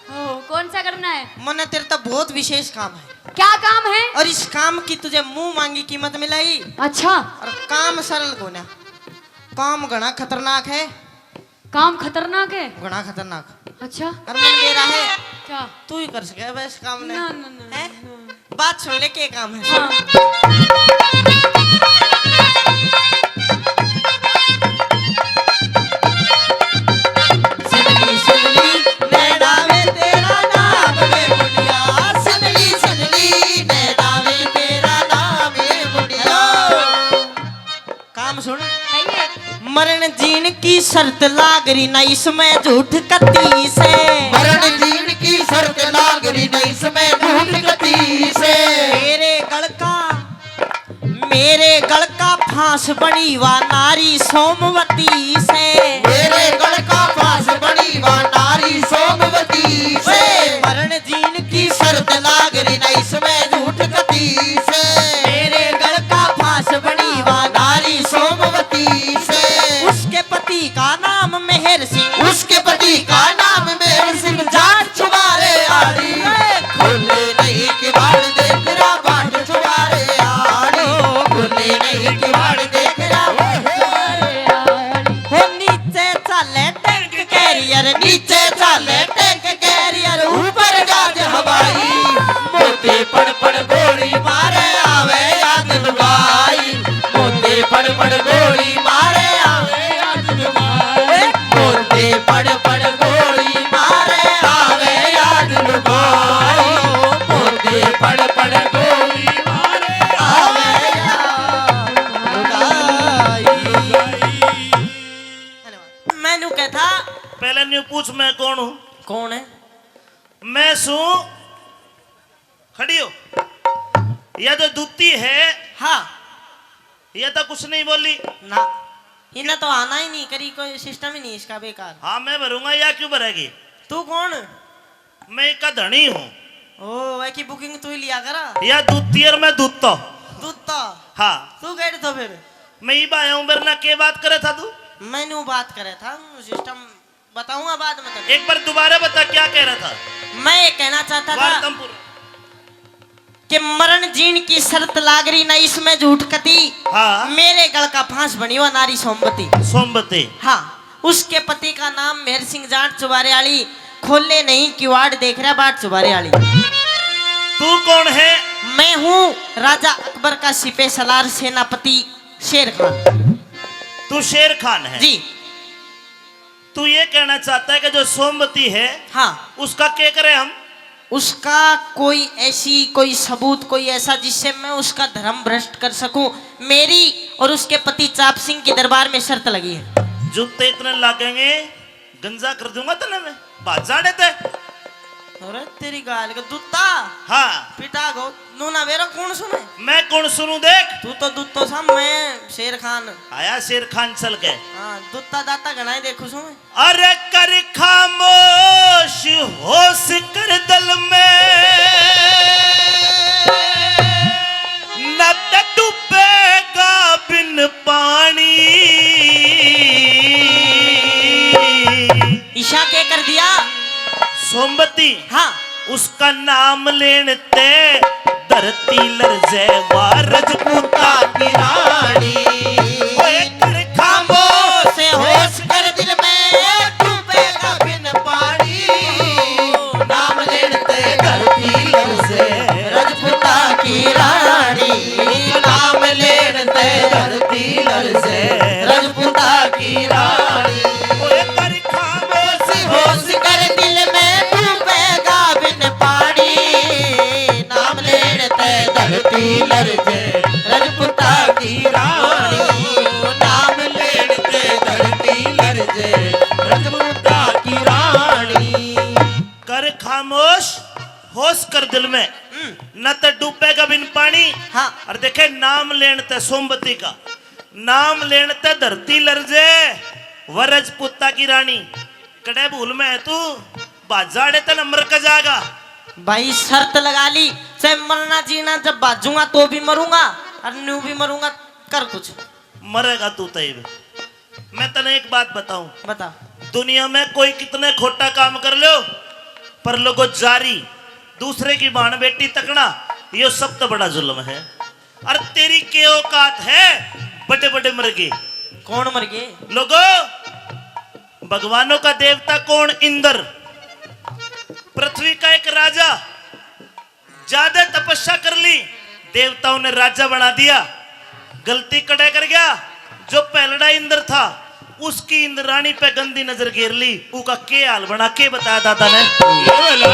ओ, कौन सा करना है? मन्ने तेरे तो बहुत विशेष काम है। क्या काम है? और इस काम की तुझे मुंह मांगी कीमत मिलेगी। अच्छा। और काम सरल कोन्या, काम घना खतरनाक है। काम खतरनाक है? घना खतरनाक। अच्छा। और मन मेरा है। क्या? तू ही कर सके बस काम ने। ना, ना, ना, हैं? ना। बात सुन ले, के काम है, सुन। हाँ। सजनी, सजनी, नैना में तेरा नाम वे मुंडिया। सजनी, सजनी, नैना में तेरा नाम वे मुंडिया। काम सुन। कहिए। मरण जीण की शर्त लाग रही ना इसमें झूठ कती से। मरण जीण की शर्त लाग रही ना इसमें झूठ कती से। मेरे गल का, मेरे गल का फांस बनी वा नारी सोमवती से। मेरे गल का फांस बनी वा नारी सोमवती से। मरण जीण की शर्त लाग रही ना इसमें झूठ कती से। मेरे गल का फांस बनी वा नारी सोमवती से। उसके पति का नाम मेहर सिंह। उसके पति का नाम मेहर सिंह, जाट छुबारे आली। खोले नहीं किवाड़ देख रहा बाट छुबारे आली। खोले नहीं किवाड़ देख रहा बाट छुबारे आली। हो नीचे चाले टैंक कैरियर, नीचे चाले टैंक कैरियर, ऊपर जहाज हवाई। मोते पड़ पड़ गोली मारे आवे याद लुगाई। मोते पड़ पड़ गोली मारे आवे याद लुगाई। मोते पड़ पड़ गोली मारे आवे याद लुगाई। मोते पड़ पड़ गोली मारे आवे याद लुगाई। मैं न्यू कहता। पहले न्यू पूछ, मैं कौन हूँ? कौन है? मैं सूं। खड़ी हो। यह जो दूती है, हाँ। यह तो कुछ नहीं बोली। ना, इन्हें तो आना ही नहीं करी, कोई सिस्टम ही नहीं इसका, बेकार। हाँ, मैं भरूंगा, या क्यों भरेगी? तू कौन? मैं इसका धनी हूँ। ओ, वह की बुकिंग तू ही लिया करा। या दूती और मैं दूता। दूता? हाँ। तू कह तो फिर? मैं इब आया हूँ, मेरे ना के बात करे था तू? मैं न्यू बात करे था, सिस्टम बताऊंगा बाद में तने। एक बार दोबारा बता, क्या कह रहा था? मैं ये कहना चाहता था वार्तमपुर। कि मरण जीण की शर्त लाग रही ना इसमें झूठ कती। हाँ। मेरे गल का फांस बनी वा नारी सोमवती। सोमवती। हाँ। उसके पति का नाम मेहर सिंह जाट चुबारे आली। खोले नहीं किवाड़ देख रहा बाट चुबारे आली। तू कौन है? मैं हूँ राजा अकबर का सिपह सलार सेनापति शेर खान। तू शेर खान है? जी। तू ये कहना चाहता है कि जो सोमवती है, हाँ। उसका क्या करें हम? उसका कोई ऐसी, कोई सबूत, कोई ऐसा जिससे मैं उसका धर्म भ्रष्ट कर सकूं। मेरी और उसके पति चाप सिंह के दरबार में शर्त लगी है। जूते इतने लागेंगे, गंजा कर दूंगा तने मैं, भाज जाड़े ते। अरे तेरी गाल के दूता। हाँ। पिटा गो, नूना बेरा कौन सुने? मैं कौन सुनू देख? तू तो दूतो सा, मैं शेर खान। आया शेर खान चल के। हाँ, दूता दाता घणा ही देखू सू मैं। अरे कर खामोश, होश कर दिल में, न त डूबेगा बिन पानी। ईशा के कर दिया? सोमवती। हाँ। उसका नाम लेण ते धरती लरजे वा रजपूता की रानी। ओए कर खामोश, होश कर दिल में, डूबेगा बिन पानी। नाम लेण ते धरती लरजे रजपूता की रानी। नाम लेण ते धरती लरजे रजपूता की रानी। ओए कर खामोश, होश कर दिल में, डूबेगा बिन पानी। नाम लेण ते धरती लरजे रजपूता की रानी। नाम लेण ते धरती लरजे रजपूता की रानी। कर खामोश, होश कर दिल में, हम्म। न त डूबेगा बिन पानी। हाँ। और देखे नाम लेण ते सोमवती का, नाम लेण ते धरती लरजे, वा रजपूता की रानी। कड़े भूल में है तू, भाज जाड़े तने मर के जाएगा। भाई शर्त लगा ली, चाहे मरना जीना, जब भाजूंगा तो भी मरूंगा और न्यू भी मरूंगा। कर कुछ। मरेगा तू तैब। मैं तने एक बात बताऊं। बता। दुनिया में कोई कितने खोटा काम कर लो, पर लोगो जारी दूसरे की भाण बेटी तकना, यो सब तो बड़ा जुल्म है। और तेरी के औकात है, बड़े बड़े मरगे। कौन मरगे? लोगो, भगवानों का देवता कौन? इंद्र, पृथ्वी का एक राजा। ज्यादा तपस्या कर ली, देवताओं ने राजा बना दिया। गलती कड़े कर गया, जो पहलड़ा इंद्र था, उसकी इंद्राणी पे गंदी नजर गेर ली। उका के हाल बना, के बताया दादा ने? ये वाला।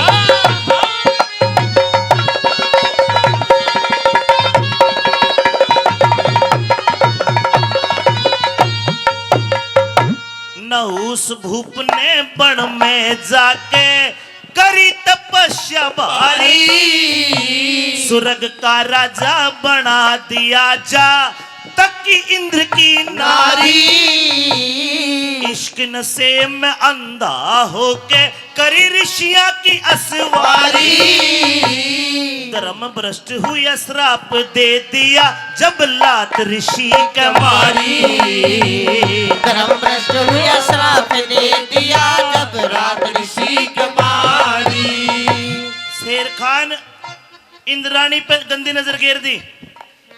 नहुस भूप ने बन में जाके करी तपस्या भारी, स्वर्ग का राजा बना दिया जा तक की इंद्र की नारी। इश्क नशे में अंधा होके करी ऋषियां की असवारी। धर्म भ्रष्ट हुआ, श्राप दे दिया जब लात ऋषि के मारी। धर्म भ्रष्ट हुआ, श्राप दे दिया जब लात ऋषि के मारी। शेर खान इंद्राणी पे गंदी नजर गेर दी,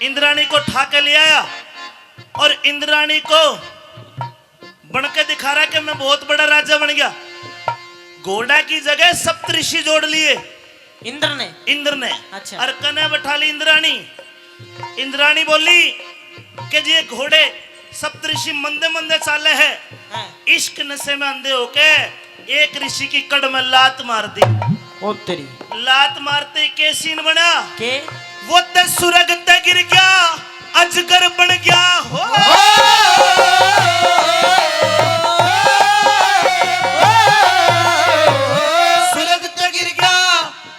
इंद्राणी को ठा के ले आया और इंद्राणी को बन के दिखा रहा कि मैं बहुत बड़ा राजा बन गया। घोड़ा की जगह सप्तऋषि जोड़ लिए इंद्र ने। इंद्र ने। अच्छा। और कने बैठा ली इंद्राणी। इंद्राणी बोली कि जी, ये घोड़े सप्तऋषि मंदे मंदे चाले है। हाँ। इश्क नशे में अंधे होके एक ऋषि की कड़ में लात मार दी। ओ तेरी। लात मारते के सीन बना? के? वो ते सुरग ते गिर गया, अजगर बन गया हो। सुरग ते गिर गया,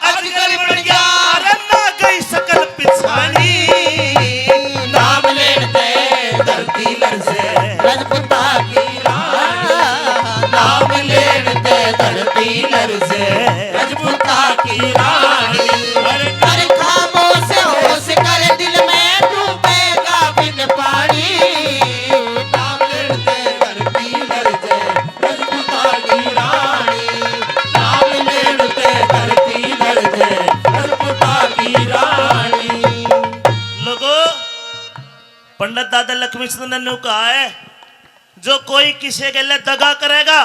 अजगर बन गया। अरे ना गई सकल पिछानी। नाम लेण ते धरती लरजे, रजपूता की रानी। नाम लेण ते धरती लरजे, रजपूता की रानी। अरे कर खामोश, होश कर दिल में, डूबेगा बिन पानी। नाम लेण ते धरती लरजे, रजपूता की रानी। नाम लेण ते धरती लरजे, रजपूता की रानी। लोगो, पंडित दादा लक्ष्मी चंद ने न्यू कहा है, जो कोई किसी के लिए दगा करेगा,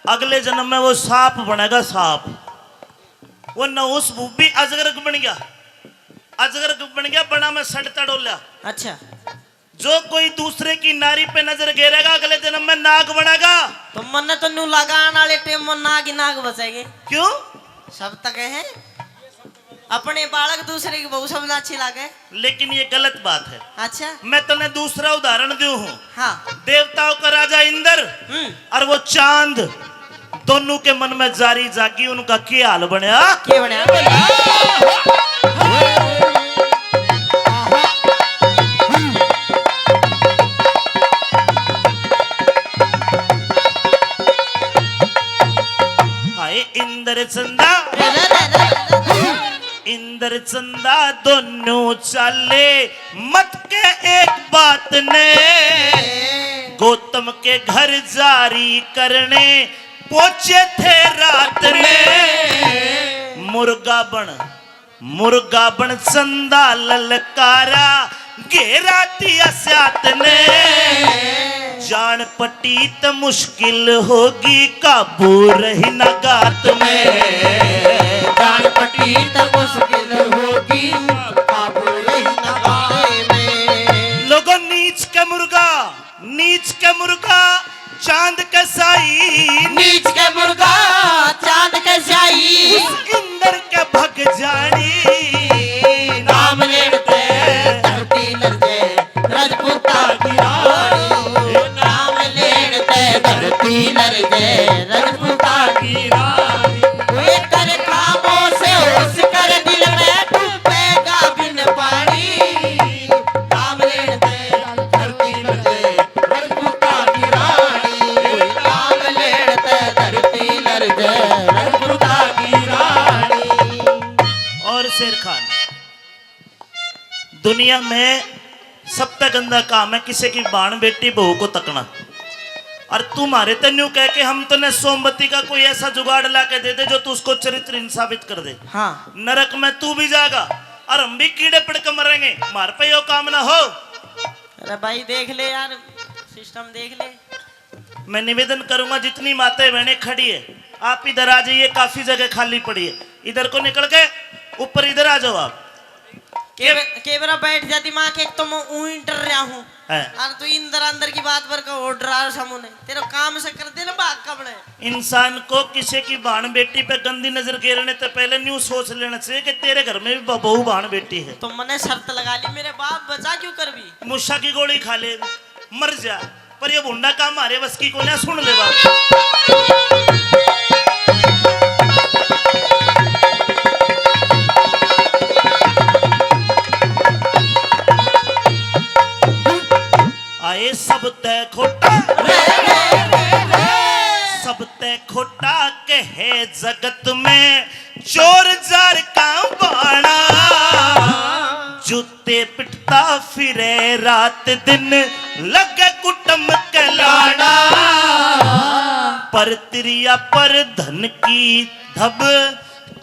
अगले जन्म में वो सांप बनेगा, सांप। वो नहुस भूप भी अजगर बन गया, अजगर बन गया, बना में सड़ता डोला। अच्छा। जो कोई दूसरे की नारी पे नजर गेरेगा, अगले जन्म में नाग बनेगा। तो मन्ने तो न्यू लगा, आने वाले टाइम में नाग ही नाग बचेंगे। क्यों? सब तक है, अपने बालक दूसरे की बहू सबसे अच्छी लागे। लेकिन ये गलत बात है। अच्छा। मैं तन्ने दूसरा उदाहरण दूं हूँ। हाँ। देवताओं का राजा इंद्र हम्म। और वो चांद, दोनों के मन में जारी जागी, उनका के हाल बनया? के बनया? हाय इंद्र चंदा, इंद्र चंदा दोनों चाले, मत के एक बात ने। गौतम के घर जारी करने पहुंचे थे रात ने। मुर्गा बन, मुर्गा बन चंदा ललकारा, घेरा दिया साथ ने। जान पटी त मुश्किल होगी, काबू रही ना गात में। जान पटी त मुश्किल होगी, काबू रही ना गात में। लोगों, नीच के मुर्गा, नीच के मुर्गा चांद के साई, नीच के मुर्गा चांद के साई। उस इंद्र के भग जानी। नाम लेण ते धरती लरजे, रजपूता की रानी। नाम लेण ते धरती लरजे, रजपूता की रानी। वे कर खामोश, होश कर दिल में, डूबेगा बिन पानी। नाम लेण ते धरती लरजे, रजपूता की रानी। नाम लेण ते धरती लरजे, रजपूता की रानी। और शेर खान, दुनिया में सबसे गंदा काम है किसी की भाण बेटी बहू को तकना। और तू म्हारे ते न्यू कह के हम तने सोमवती का कोई ऐसा जुगाड़ ला के दे दे जो तू उसको चरित्रहीन साबित कर दे। हाँ। नरक में तू भी जाएगा और हम भी कीड़े पड़ के मरेंगे। म्हारे पे यो काम ना हो। अरे भाई, देख ले यार, सिस्टम देख ले। मैं निवेदन करूंगा, जितनी माताएं बहनें खड़ी है, आप इधर आ जाइए, काफी जगह खाली पड़ी है। इधर को निकल के ऊपर इधर आ जाओ आप। के बे-, के बेरा बैठ जा दिमाग, एक तो मैं ऊं ही डर रहा हूँ। हैं। और तू इंदर अंदर की बात भर के और डरा समूह ने। तेरा काम से कर दे ना, भाग कबड़े। इंसान को किसी की भाण बेटी पे गंदी नजर गेरने से पहले न्यू सोच लेना चाहिए कि तेरे घर में भी ब-, बहू भाण बेटी है। तो मैंने शर्त लगा ली, मेरे बाप बचा क्यों कर भी? मूसा की गोली खा ले, मर जा, पर ये भुंडा काम हमारे बस की कोन्या। सुन ले बात। आए सब तै खोटा, सब तै खोटा कहे जगत में, चोर जार का बाणा। जूते पिटता फिरे रात दिन, लगे कुटम के लाड़ा। पर तिरिया पर धन की धब,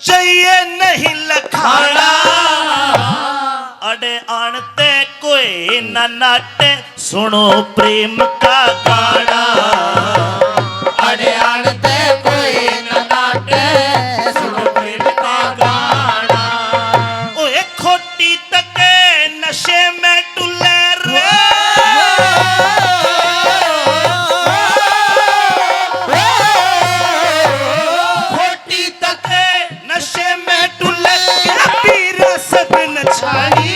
चाहिए नहीं लखाड़ा। अड़े आण ते कोई ना नाटे, सुनो प्रेम का गाना। अड़े आण ते कोई ना नाटे, सुनो प्रेम का गाना। ओए खोटी तके नशे में टुल्ले रे। खोटी तके नशे में टुल्ले, क्या पीरा सदन छाड़ी।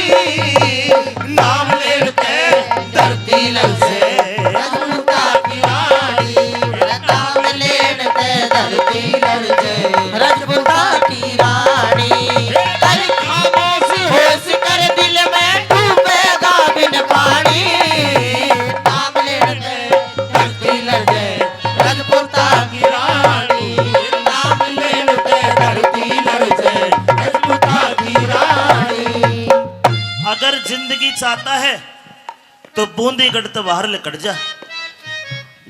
नाम लेते धरती लरजे, रजपूता की रानी। नाम लेते धरती लरजे, रजपूता की रानी। कर खामोश, होश कर दिल में, डूबेगा बिन पानी। नाम लेते धरती लरजे, रजपूता की रानी। नाम लेते धरती लरजे, रजपूता की रानी। अगर जिंदगी चाहता है तो बूंदीगढ़ ते बाहर लिकड़ जा।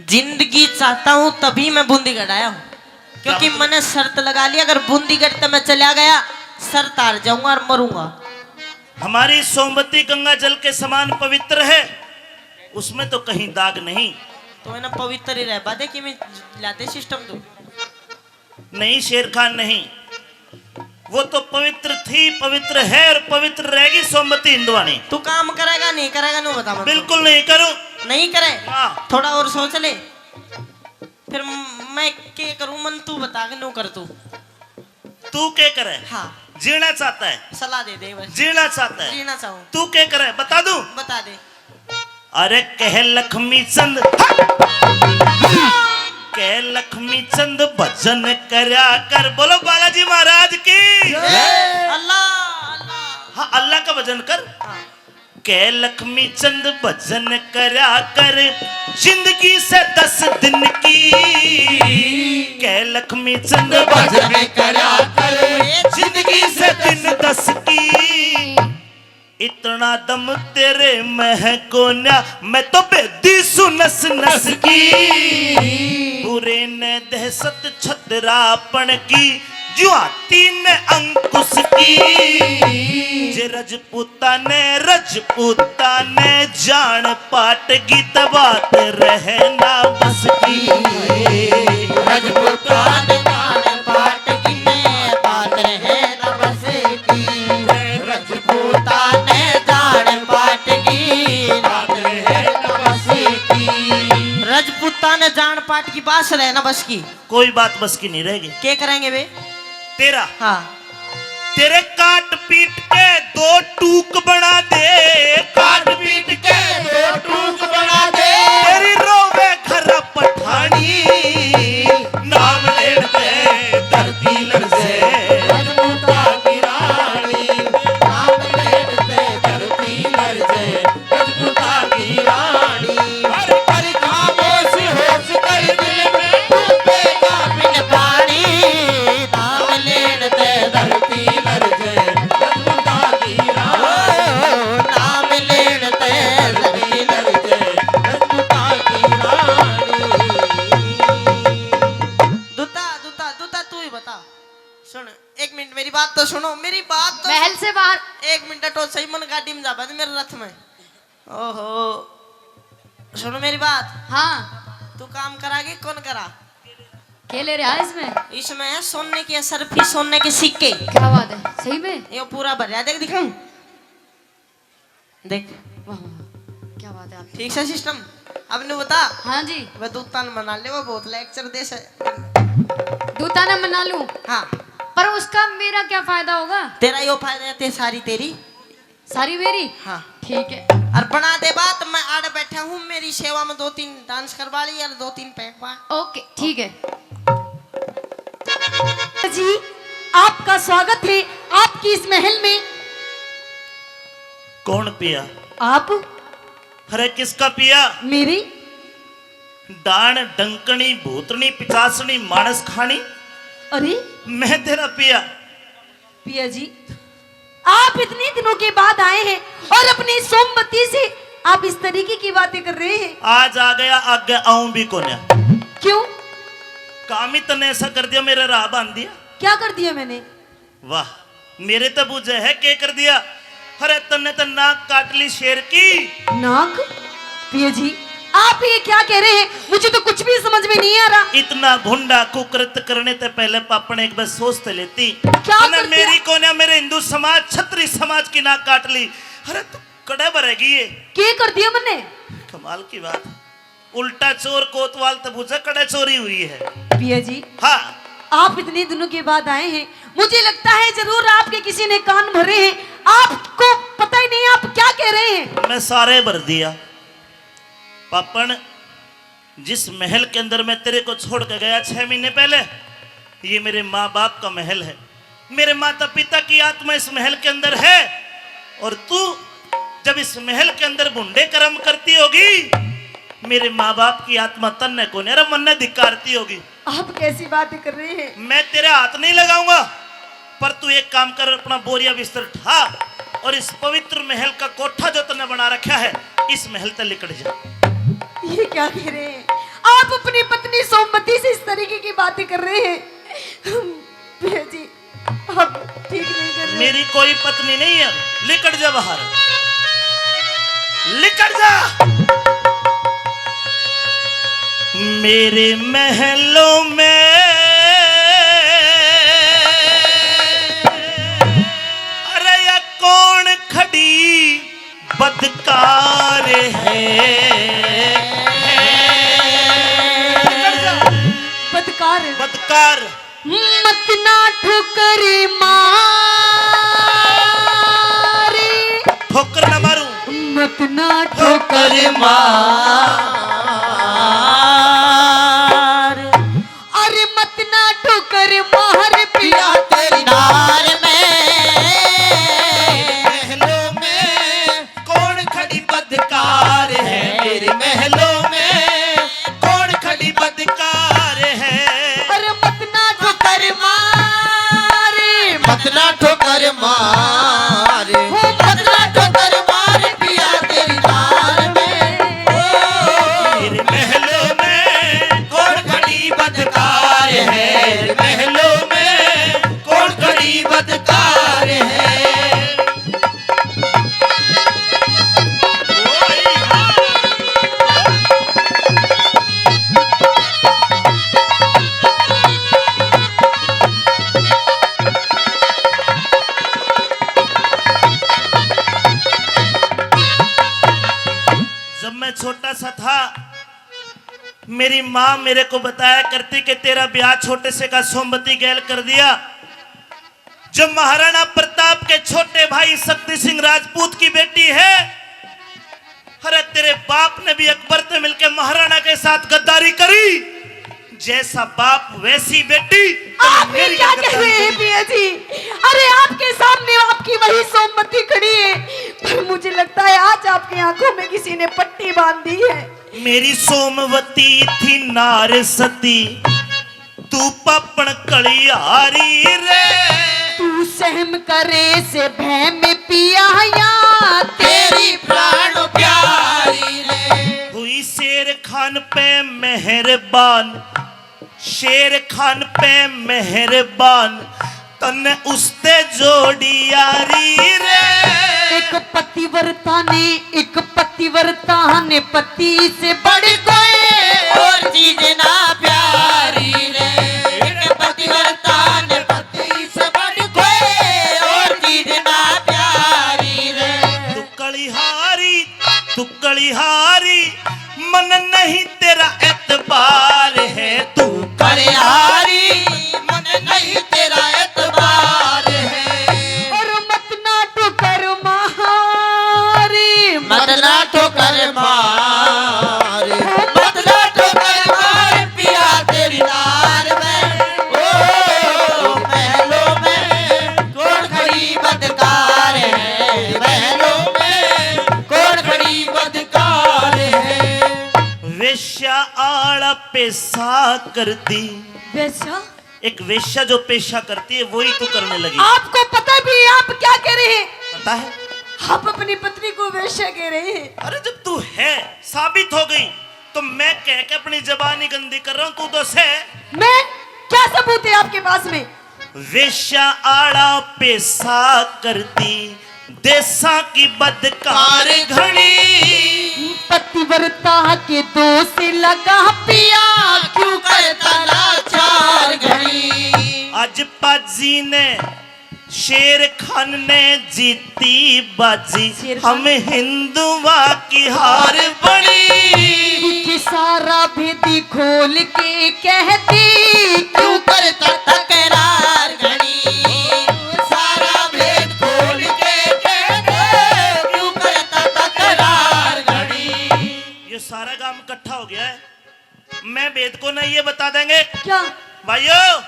जिंदगी चाहता हूँ तभी मैं बूंदीगढ़ आया हूँ, क्योंकि क्या मतलब? मैंने शर्त लगा ली, अगर बूंदीगढ़ ते मैं चला गया, शर्त हार जाऊंगा और मरूंगा। हमारी सोमवती गंगा जल के समान पवित्र है, उसमें तो कहीं दाग नहीं। तो है ना, पवित्र ही रह बादे कि मैं लाते सिस्टम तो। नहीं शेर खान, नहीं, वो तो पवित्र थी, पवित्र है और पवित्र रहेगी सोमवती हिंदवाणी। तू काम करेगा, नहीं करेगा, न्यू बता मत। बिल्कुल नहीं करूं। नहीं करे? हाँ। थोड़ा और सोच ले, फिर मैं के करूं? मन तू बता के न्यू कर तू। तू के करे? हाँ। जीना चाहता है? सलाह दे दे बस। जीना चाहता है? जीना चाहूं। तू के करे, बता दूं? बता दे। अरे कह लक्ष्मी चंद, कह लक्ष्मी चंद भजन करया कर। बोलो बालाजी महाराज की। जय। अल्लाह, अल्लाह। हाँ, अल्लाह का भजन कर। हाँ। कह लक्ष्मी चंद भजन करया कर, जिंदगी से दस दिन की। कह लक्ष्मी चंद भजन करया कर, जिंदगी से दिन दस की। इतना दम तेरे में है कोन्या, मैं तो बेदी सु नस नस की। बुरे ने दहशत छतरापन की, जो हाथी ने अंकुश की। जे रजपूता ने, रजपूता ने जान पाट की, त बात रहना बस की। रजपूता ने जान पाट की, त बात रहना बस की। रजपूता ने जान पाट की, बात रहना बस की। रजपूता ने जान पाट की, बात रहना बस की। कोई बात बस की नहीं रहेगी। के करेंगे बे? तेरा। हाँ। तेरे काट पीट के दो टूक बना दे। काट पीट के दो टूक बना दे। तेरी रोवे घर पठानी। नाम लेते धरती लरजे। रजपूता की रानी। नाम लेते धरती लरजे। रजपूता की रानी। हर पल खामोश होश कर दिल में डूबेगा बिन पानी। नाम लेते धरती लरजे, रजपूता की रानी। ओ, नाम लेते धरती लरजे, रजपूता की रानी। बता। सुन, एक मिनट, मेरी बात तो सुनो, मेरी बात तो महल से बाहर। एक मिनट हटो, सही मन गाड़ी में जाबा दे मेरे रथ में। ओहो, सुनो मेरी बात। हाँ। तू काम करागी, कौन करा? के ले रहा है इसमें? इसमें है सोने की असरफी, सोने के सिक्के। क्या बात है, सही में? ये पूरा भरया, देख, दिखाऊं? देख। वाह, वाह, क्या बात है आपकी। ठीक से सिस्टम। अब न्यू बता। हाँ जी। वह दूतान मना ले, वो बहुत लेक्चर दे से। दूतान मना लूं? हाँ। पर उसका मेरा क्या फायदा होगा? तेरा यो फायदा है, ते सारी तेरी। सारी मेरी? हाँ। ठीक है। और बना दे बात, मैं आड़ बैठा हूँ, मेरी सेवा में दो तीन डांस करवा ली और दो तीन पैक पा। ओके, ठीक है। जी, आपका स्वागत है आपकी इस महल में। कौन पिया? आप। अरे किसका पिया? मेरी। डाण, डंकनी, भूतनी, पिचासनी, मानस खानी। अरे। मैं तेरा पिया। पिया जी, आप इतने दिनों के बाद आए हैं और अपनी सोमवती से आप इस तरीके की बातें कर रहे हैं। आज आ गया, आगे आऊं भी कोन्या। क्यों? काम ही तन्ने ऐसा कर दिया, मेरा राह बांध दिया। क्या कर दिया मैंने? वाह, मेरे तो बुझे है के कर दिया। अरे तन्ने तो नाक काट ली शेर की। नाक? पिया जी, आप ये क्या कह रहे हैं? मुझे तो कुछ भी समझ में नहीं आ रहा। इतना भुंडा कुकृत करने ते पहले पापण एक बार सोच ते लेती। क्या तन्ने कर दिया? मेरी कोन्या, मेरे हिंदू समाज, छत्री समाज की नाक काट ली। अरे तू कड़े भरेगी ये। के कर दिया मैंने? कमाल की बात। उल्टा चोर कोतवाल तबूजा कड़े चोरी हुई है। पिया जी। हाँ। आप इतने दिनों के बाद आए हैं, मुझे लगता है जरूर आपके किसी ने कान भरे हैं, आपको पता ही नहीं आप क्या कह रहे हैं। मैं सारे भर दिया। पापण, जिस महल के अंदर मैं तेरे को छोड़ के गया छह महीने पहले, ये मेरे माँ बाप का महल है। मेरे माता पिता की आत्मा इस महल के अंदर है, और तू जब इस महल के अंदर भुंडे कर्म करती होगी, मेरे माँ बाप की आत्मा तन्ने कोन्या, अरे मन्ने धिक्कारती होगी। आप कैसी बातें कर रहे हैं? मैं तेरे हाथ नहीं लगाऊंगा, पर तू एक काम कर, अपना बोरिया बिस्तर ठा और इस पवित्र महल का कोठा जो तन्ने बना रखा है, इस महल से लिकड़ जा। ये क्या कह रहे हैं आप? अपनी पत्नी सोमवती से इस तरीके की बातें कर रहे हैं। भैया जी, आप ठीक नहीं कर रहे। मेरी कोई पत्नी नहीं है, लिकड़ जा बाहर, लिकड़ जा। मेरे महलों में, अरे या कौन खड़ी बदकार है। बदकार। बदकार। मत ना ठोकर मार। ठोकर ना मारूं। मत ना ठोकर मार। अरे मत ना ठोकर मार पिया तेरी नार में। महलों में कौन खड़ी बदकार है, मेरे महलों में कौन खड़ी बदकार है। अरे मत ना ठोकर मार। मत ना ठोकर मार। हो मत ना ठोकर मार पिया तेरी नार में। ओ, मेरे महलों में कौन खड़ी बदकार है, महलों में कौन खड़ी बदकार है। जब मैं छोटा सा था, मेरी माँ मेरे को बताया करती कि तेरा ब्याह छोटे से का सोमवती गैल कर दिया। जो महाराणा प्रताप के छोटे भाई शक्ति सिंह राजपूत की बेटी है। अरे, तेरे बाप ने भी अकबर से मिलकर महाराणा के साथ गद्दारी करी। जैसा बाप वैसी बेटी। आप ये क्या कह रहे हैं पिया जी? अरे, आपके सामने आपकी वही सोमवती खड़ी है, पर मुझे लगता है आज आपकी आंखों में किसी ने पट्टी बांध दी है। मेरी सोमवती थी नार सती, तू पापण कलिहारी रे। तू सहम करे से भय में पिया या तेरी प्राण प्यारी रे। हुई शेर खान पे मेहरबान, शेर खान पे मेहरबान, तन्ने उसते जोड़ी यारी रे। एक पतिव्रता ने, एक पतिव्रता ने पति से बढ़ कोई और चीज ना प्यारी रे। एक पतिव्रता ने पति से बढ़ कोई और चीज ना प्यारी रे। तू कलिहारी, तू कलिहारी, मन नहीं तेरा एतबार है। तू कलिहारी, मन नहीं तेरा एतबार है। और मत ना ठोकर मारी, मत ना ठोकर मारी, मत ना ठोकर मार पिया तेरी नार में। ओ महलों में कौन खड़ी बदकार है, महलों में कौन खड़ी बदकार है। वेश्या आला पेशा करती। वेश्या? एक वेश्या जो पेशा करती है, वही तू करने लगी। आपको पता भी है आप क्या कह रहे हैं? पता है? आप अपनी पत्नी को वेश्या कह रहे हैं। अरे, जब तू है, साबित हो गई, तो मैं कह के अपनी जबान ही गंदी कर रहा हूँ, तू तो से। मैं? क्या सबूत है आपके पास में? वेश्या आला पेशा करती, देशा की बदकार घणी। पतिव्रता के दोष लगा पिया, क्यों करता लाचार घणी। आज पाजी ने, शेर खान ने जीती बाजी, शेर खान। हम हिंदुआ की हार बनी। कि सारा भेदी खोल के कहती, क्यों करता तकरार घणी। सारा भेद खोल के कहती, क्यों करता तकरार घणी। ये सारा गांव इकट्ठा हो गया है। मैं भेद को नहीं, ये बता देंगे। क्या? भाइयों,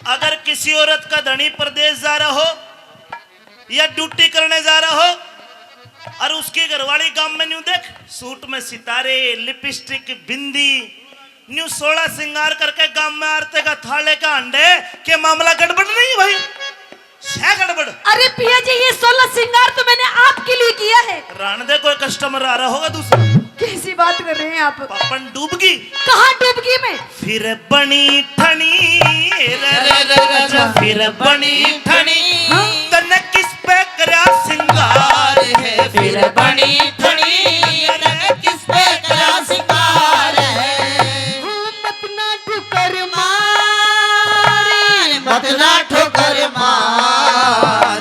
अगर किसी औरत का धनी परदेश जा रहा हो या ड्यूटी करने जा रहा हो और उसकी घरवाली गांव में न्यू देख, सूट में सितारे, लिपस्टिक, बिंदी, न्यू सोलह श्रृंगार करके गांव में आरते का थाले का हंडे, के मामला गड़बड़ नहीं है भाई? है गड़बड़। अरे पिया जी, ये सोलह श्रृंगार तो मैंने आपके लिए किया है। रान दे, कोई कस्टमर आ रहा होगा दूसरा। कैसी बात कर रहे हैं आप? पापन डूबगी। कहाँ डूबगी मैं? फिर बनी ठणी, रे, रे, रे, रे, रे, फिर बनी ठणी। हाँ। तन्ने किस पे करया सिंगार है? फिर बनी ठणी, तन्ने किस पे करया सिंगार है? हाँ, मत ना ठोकर मार, मत ना ठोकर मार,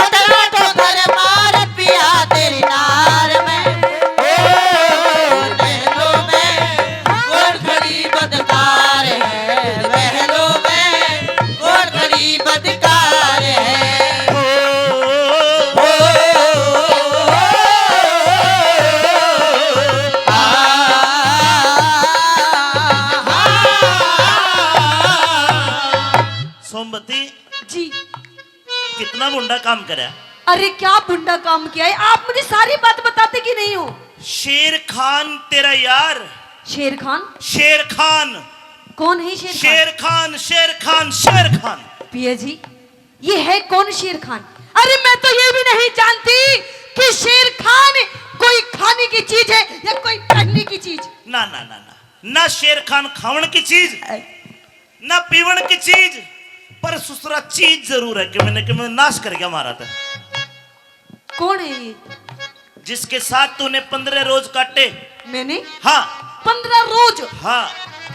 मत ना ठोकर मार पिया तेरी नार में। ओ नैनों में कौन खड़ी बदकार है, महलों में कौन खड़ी बदकार है। ओ, ओ, आ, आ, आ, आ। सोमवती जी। कितना भुंडा काम करया। अरे क्या भुंडा काम किया है? आप मुझे सारी बात बताते कि नहीं हो? शेर खान तेरा यार। शेर खान? शेर खान। कौन है शेर खान? शेर खान, शेर खान, शेर खान। पिया जी, ये है कौन शेर खान? अरे मैं तो ये भी नहीं जानती कि शेर खान कोई खाने की चीज है या कोई पहनने की चीज। ना, ना, ना, ना। ना शेर खान खावण की चीज, अ- ना पीवण की चीज, पर सुसरा चीज जरूर है कि मैंने, कि मैंने नाश कर गया मारा था। कौन है ये? जिसके साथ तूने पन्द्रह रोज काटे। मैंने? हाँ। पन्द्रह रोज? हाँ।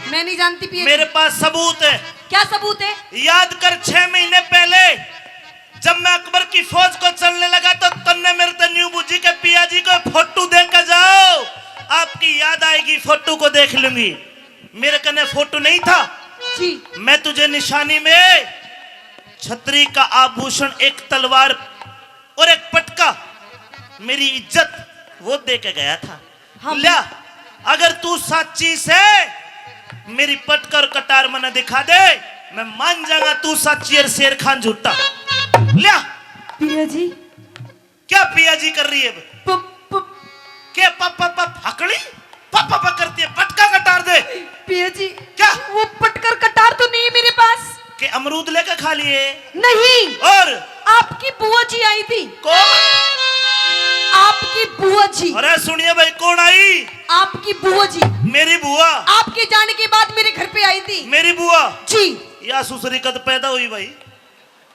मैं नहीं जानती पिया जी। मेरे पास सबूत है। क्या सबूत है? याद कर, छह महीने पहले जब मैं अकबर की फौज को चलने लगा तो तन्ने मेरे ते न्यू बूझी के पिया जी को फोटो दे के जाओ, आपकी याद आएगी, फोटो को देख लूंगी। मेरे कने फोटो नहीं था जी। मैं तुझे निशानी में छतरी का आभूषण, एक तलवार और एक पटका, मेरी इज्जत, वो दे के गया था। हाँ। ल्या, अगर तू साची से, मेरी पटका और कटार मने दिखा दे, मैं मान जाऊंगा तू साची और शेर खान झूठा। ल्या। पिया जी। क्या पिया जी कर रही है? प-, प-, के प-, प-, प-, हकड़ी? प-, प-, प-, करती है, पटका कटार दे। पिया जी, क्या? वो पटकर कटार तो नहीं है मेरे पास। के अमरूद लेकर खा लिए? नहीं। और? आपकी बुआ जी आई थी। कौन? आपकी बुआ जी। अरे सुनिए भाई, कौन आई? आपकी बुआ जी। मेरी बुआ? आपके जाने के बाद मेरे घर पे आई थी। मेरी बुआ? जी। या सुसरी कद पैदा हुई भाई?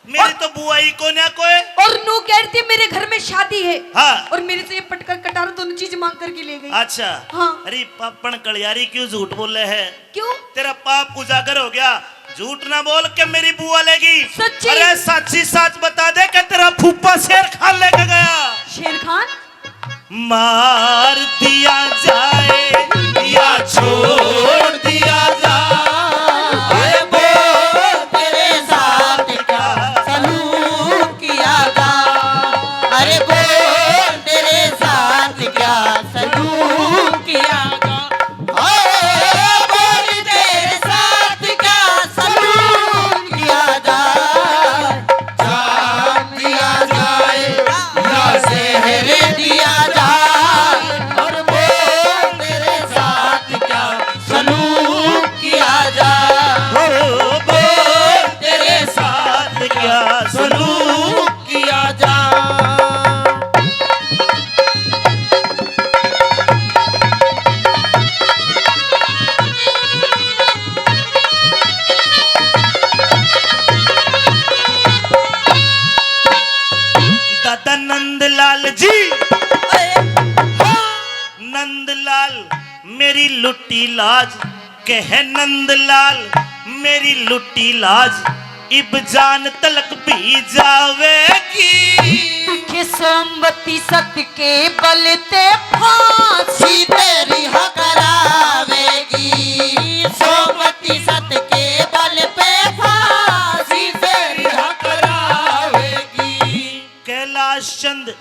मेरी और तो बुआ ही कोन्या कोई। और नू कह रही थी मेरे घर में शादी है। हाँ। और मेरे से ये पटका कटार दोनों चीज मांग करके ले गई। अच्छा। हाँ। अरे पापण कलियारी क्यों झूठ बोले है? क्यों? तेरा पाप उजागर हो गया। झूठ ना बोल के मेरी बुआ लेगी। सच्ची? अरे साची साच बता दे कि तेरा फूफा शेर खान लेके गया। शेर खान? मार दिया जाए या छोड़ दिया जाए, बोल तेरे साथ क्या सलूक किया जाए, अरे बोल तेरे साथ क्या सलूक किया जाए। ओ, बोल तेरे साथ क्या सलूक किया जाए, जान दिया जाए या जहर दिया जाए, और बोल तेरे साथ क्या सलूक किया जाए, ओ, बोल तेरे साथ क्या सलूक किया जाए। दादा नंदलाल जी, नंदलाल मेरी लुट्टी लाज, कह नंदलाल मेरी लुट्टी लाज, इब जान तलक भी जावेगी। दिखे सोमवती सत के बल ते फांसी तेरी हो करावेगी। सोमवती सत के बल पे फांसी तेरी हो करावेगी। कैलाश चंद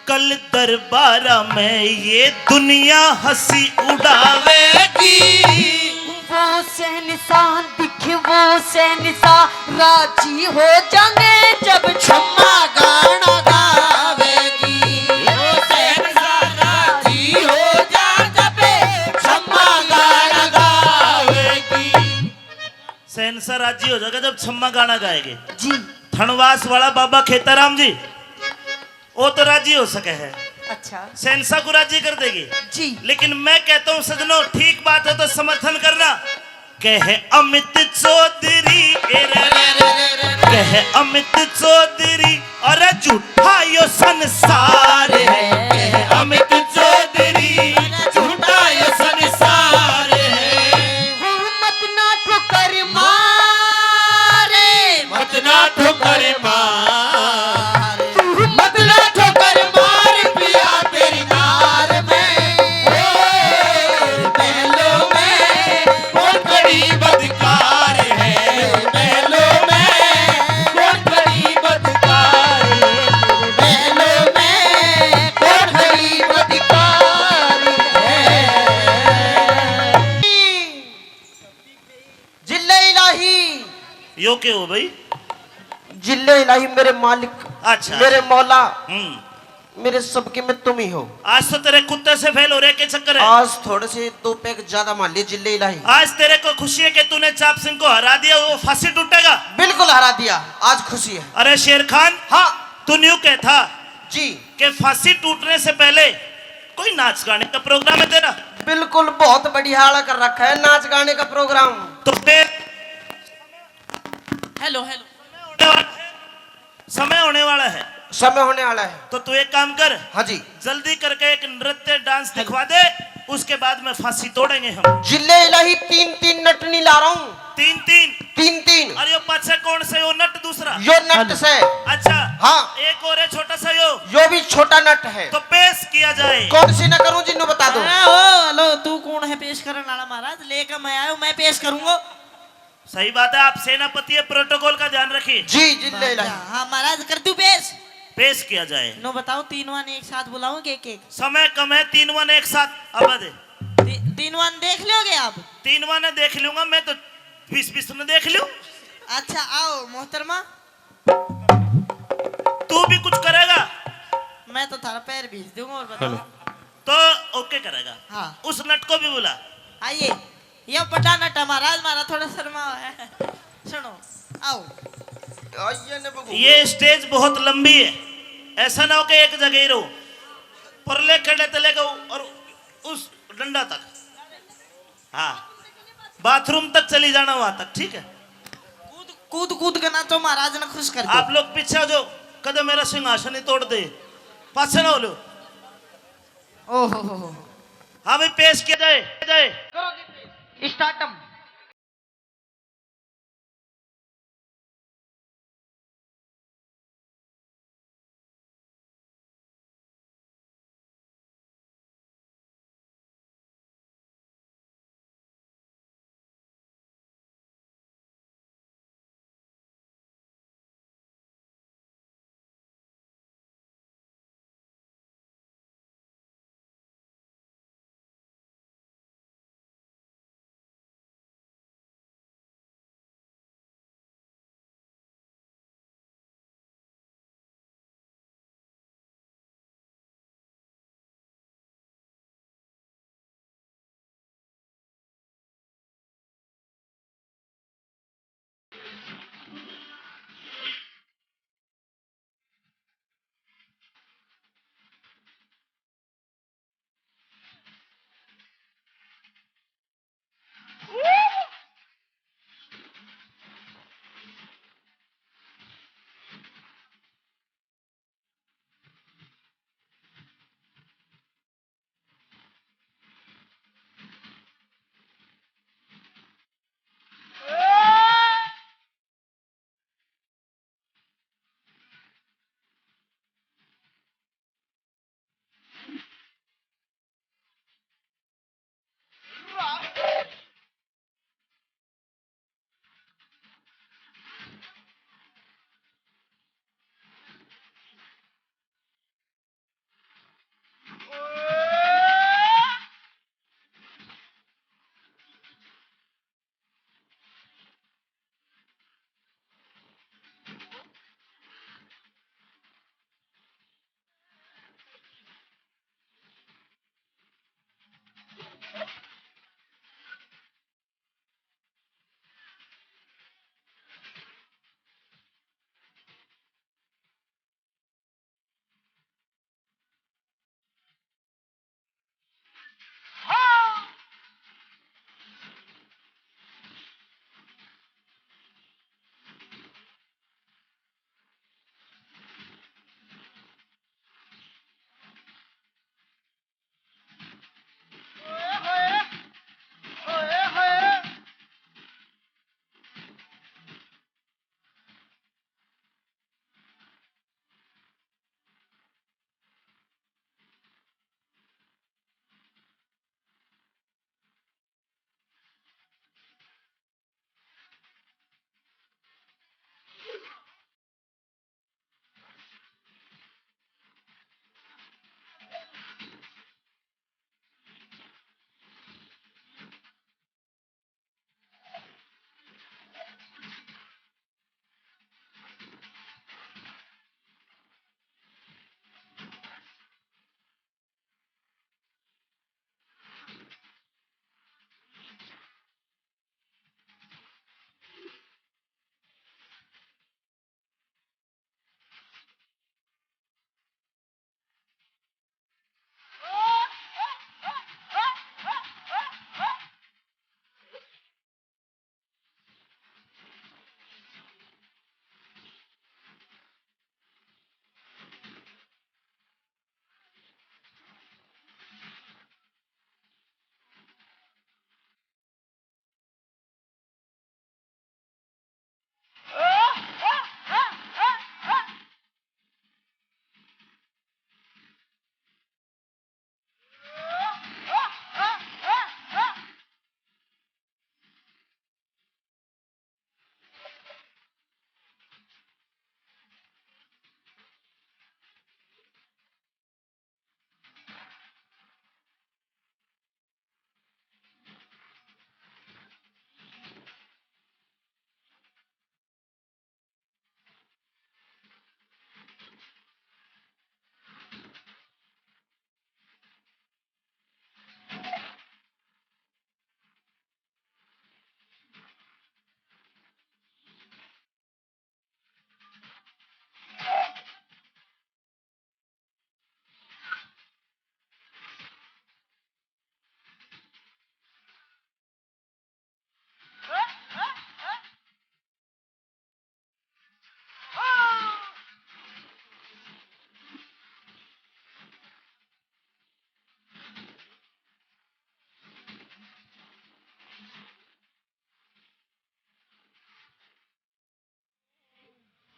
कल दरबारा में ये दुनिया हंसी उड़ावेगी। वो शहंशाह दिखे, वो शहंशाह राजी हो जाएंगे जब छम्मा गाना गावेगी। वो शहंशाह राजी हो जा जब छम्मा गाना गावेगी। शहंशाह राजी हो जाएगा जब छम्मा गाना गाएगी। जी। थनवास वाला बाबा खेताराम जी, वो तो राजी हो सके है। अच्छा। शहंशाह को राजी कर देगी। जी। लेकिन मैं कहता हूँ सजनों, ठीक बात है तो समर्थन करना। कह अमित चौधरी, ए रे रे रे रे रे। कह अमित चौधरी, अरे झूठा यो संसार है। कह अमित चौधरी, झूठा यो संसार है। मत ना ठोकर मारे, मत ना ठोकर मार, मत ना ठोकर मार पिया तेरी नार में। ओ, महलों में कौन खड़ी बदकार है, महलों में कौन खड़ी बदकार है, महलों में कौन खड़ी बदकार है। जिल्ले इलाही। यो के हो भाई? जिल्ले इलाही मेरे मालिक, अच्छा। मेरे मौला, हम्म। मेरे सबके में तुम ही हो। आज तो तेरे कुत्ते से फेल हो रहे, के चक्कर है? आज थोड़े से दो पैग ज्यादा मार लिए जिल्ले इलाही। आज तेरे को खुशी है कि तूने चाप सिंह को हरा दिया, वो फांसी टूटेगा। बिल्कुल हरा दिया, आज खुशी है। अरे शेर खान, हाँ। तू न्यू कहता जी। कि फांसी टूटने से पहले कोई नाच गाने का प्रोग्राम है तेरा? बिल्कुल, बहुत बढ़िया आला कर रखा है नाच गाने का प्रोग्राम। तो फिर हेलो, हेलो। समय होने वाला है। समय होने वाला है। तो तू एक काम कर। हाँ जी। जल्दी करके एक नृत्य डांस हेलो। दिखवा दे, उसके बाद में फांसी तोड़ेंगे हम। जिल्ले इलाही तीन तीन नट नहीं ला रहा हूँ। तीन तीन? तीन तीन। अरे यो पाछे कौन से, यो नट दूसरा? यो नट हेलो। से। अच्छा। हाँ। एक और है छोटा सा यो। यो भी छोटा नट है। तो पेश किया जाए। कौन सी ना करूँ जिन्नू बता दो। हाँ, ओ, हेलो, तू कौन है पेश करने वाला महाराज? लेकर मैं आया हूँ, मैं पेश करूंगा। सही बात है, आप सेनापति है, प्रोटोकॉल का ध्यान रखिए। जी, जिल्ले इलाही। हाँ महाराज, कर दूं पेश? पेश किया जाए। नो बताओ, तीन वन एक साथ बुलाऊं कि एक एक? समय कम है, तीन वन एक साथ। अब दे। ती-, तीन वन देख लोगे आप? तीन वन देख लूंगा मैं तो, बीस बीस ने देख लूं। अच्छा, आओ मोहतरमा। तू भी कुछ करेगा? मैं तो थारा पैर भींच दूंगा और बताओ। हेलो। तो ओके करेगा। हाँ। उस नट को भी बुला। आइए। ये बड़ा नट हमारा, हमारा थोड़ा शर्मा है। सुनो, आओ। आइए ने बबू। ये स्टेज बहुत लंबी है, ऐसा ना हो कि एक जगह ही रहो। परले खड़े तले को और उस डंडा तक। हाँ, बाथरूम तक चली जाना, वहां तक, ठीक है। कूद कूद कूद के नाचो, महाराज ने खुश कर दो। आप लोग पीछे आ जाओ, कदे मेरा सिंहासन ही तोड़ दे, पाछे ना हो लो। ओहो हो हो। हाँ भाई, पेश किया जाए, जाए। स्टार्टम।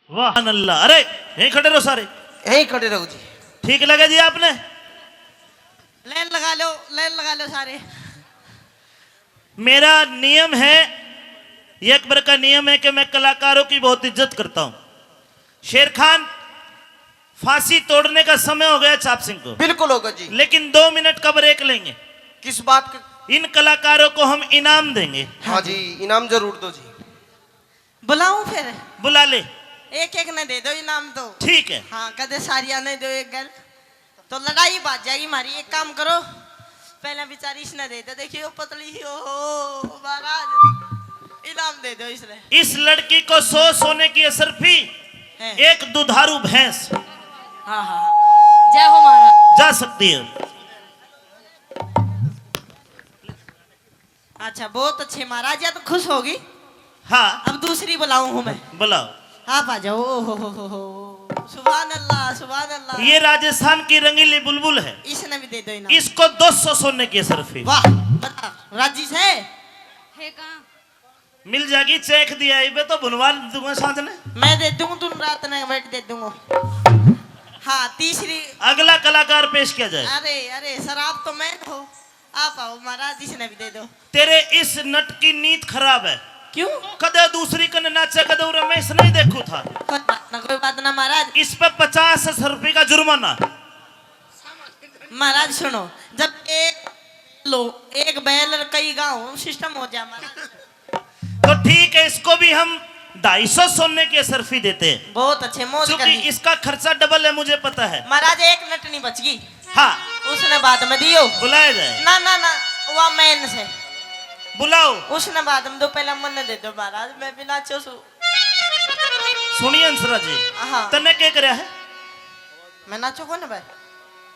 वाह अल्लाह। अरे, यहीं खड़े रहो सारे। यहीं खड़े रहो जी। ठीक लगा जी आपने? लाइन लगा लो, लाइन लगा लो सारे। मेरा नियम है, ये अकबर का नियम है कि मैं कलाकारों की बहुत इज्जत करता हूँ। शेर खान, फांसी तोड़ने का समय हो गया चाप सिंह को। बिल्कुल होगा जी। लेकिन दो मिनट का ब्रेक लेंगे। किस बात का? इन कलाकारों को हम इनाम देंगे। हाँ जी, इनाम जरूर दो जी। बुलाऊं फिर? बुला ले। एक एक ने दे दो इनाम तो। ठीक है। हाँ, कदे सारिया ने दो एक गल, तो लड़ाई बाज जाएगी हमारी। एक काम करो, पहले बेचारी इसने दे दो। देखियो पतली ही, ओहो महाराज, इनाम दे दो इसने। इस लड़की को सौ सोने की अशरफी, हैं। एक दुधारू भैंस हाँ, हाँ। जय हो महाराज। जा सकती है। अच्छा, बहुत अच्छे महाराज, या तो खुश होगी। हाँ। अब दूसरी बुलाऊं हूँ मैं। बुलाओ। आप आ जाओ। ओ हो हो हो हो। सुभान अल्लाह, सुभान अल्लाह। ये राजस्थान की रंगीली बुलबुल है। इसने भी दे दो इनाम। इसको दो सौ सोने की अशरफी। वाह, बता, राजी से? है कहाँ? मिल जाएगी, चेक दिया इबे तो भुनवा दूंगा सांझ ने। मैं दे दूंगा, तुम रात ने बैठ दे दूंगा। हाँ, तीसरी। अगला कलाकार पेश किया जाए। अरे, अरे, शराब तो मैं हो। आप आओ महाराज, इसने भी दे दो। तेरे इस नट की नीत खराब है। क्यों? कदे दूसरी कने नाचे, कदे उरे, मैं इसने ही देखू था। कोई बात ना, कोई बात ना महाराज। इस पे पचास हजार रुपये का जुर्माना। महाराज सुनो, जब एक लो, एक बैल और कई गांव सिस्टम हो जाए महाराज। तो ठीक है, इसको भी हम ढाई सौ सोने की अशरफी देते हैं। बहुत अच्छे, मौज कर क्योंकि ली। इसका खर्चा डबल है, मुझे पता है। महाराज, एक नटनी बच गई। हाँ। उसने बाद में दियो। बुलाया जाए। ना, ना, ना, वह मैन से। बुलाओ। उसने बाद में दो, पहला मन्ने दे दो महाराज, मैं भी नाचो सु। सुनिए अंसरा जी, हाँ। तन्ने के करया है? मैं नाचो को ना भाई,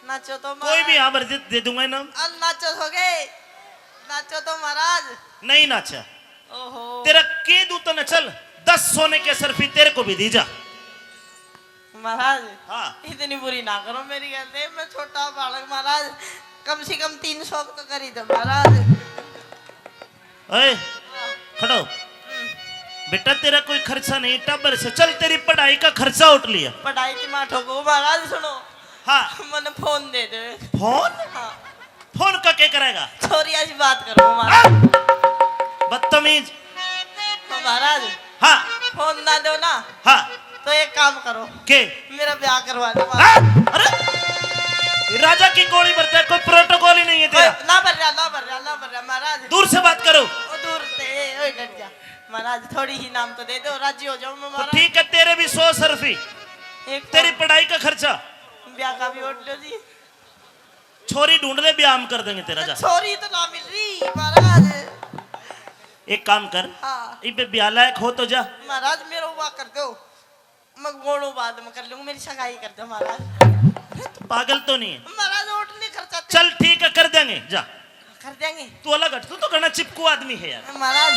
नाचो तो कोई भी महाराज। हाँ भर दे, दे दूंगा इनाम। अरे नाचो हो गए, नाचो तो महाराज। नहीं नाचा। ओहो। तेरा के दूं तन्ने, चल, दस सोने की अशरफी तेरे को भी दी जा। महाराज, हाँ। इतनी बुरी ना करो मेरी गल से, मैं छोटा बालक महाराज, कम से कम तीन सौ तो कर ही दो महाराज। ओए, खड़ो। हम्म। बेटा, तेरा कोई खर्चा नहीं, टाबर से। चल, तेरी पढ़ाई का खर्चा उठ लिया। पढ़ाई की माँ ठोको महाराज, सुनो। हाँ। मन्ने फोन दे दो। फोन? हाँ। फोन का क्या करेगा? छोरी ऐसी बात करो महाराज। हाँ? बदतमीज। हाँ महाराज। हाँ। फोन ना दो ना। हाँ। तो एक काम करो। के? मेरा ब्याह करवा दो हाँ? महाराज। अरे, राजा की कौड़ी भरता है, कोई प्रोटोकॉल ही नहीं है तेरा। ओए, ना भर रहा, ना भर रहा, ना भर रहा महाराज। दूर से बात करो। ओ, दूर से, ओए, डट जा। महाराज, थोड़ी ही नाम तो दे दो, राजी हो जाऊं मैं तो महाराज। ठीक है, तेरे भी सौ सरफी, एक तेरी पढ़ाई का खर्चा। ब्याह का भी उठ लो जी। छोरी ढूंढ ले, ब्याह हम कर देंगे तेरा, जा। छोरी तो ना मिल रही महाराज। एक काम कर, हाँ। इबे ब्याह लायक हो तो जा। महाराज, मेरा हुआ कर दो, मैं गोणू बाद में कर लूंगा, मेरी सगाई कर दो महाराज। अरे, तू पागल तो नहीं है? महाराज, ओट नहीं खर्चा। चल ठीक है, कर देंगे, जा। कर देंगे। तू अलग हट, तू तो घना चिपकू आदमी है यार। महाराज,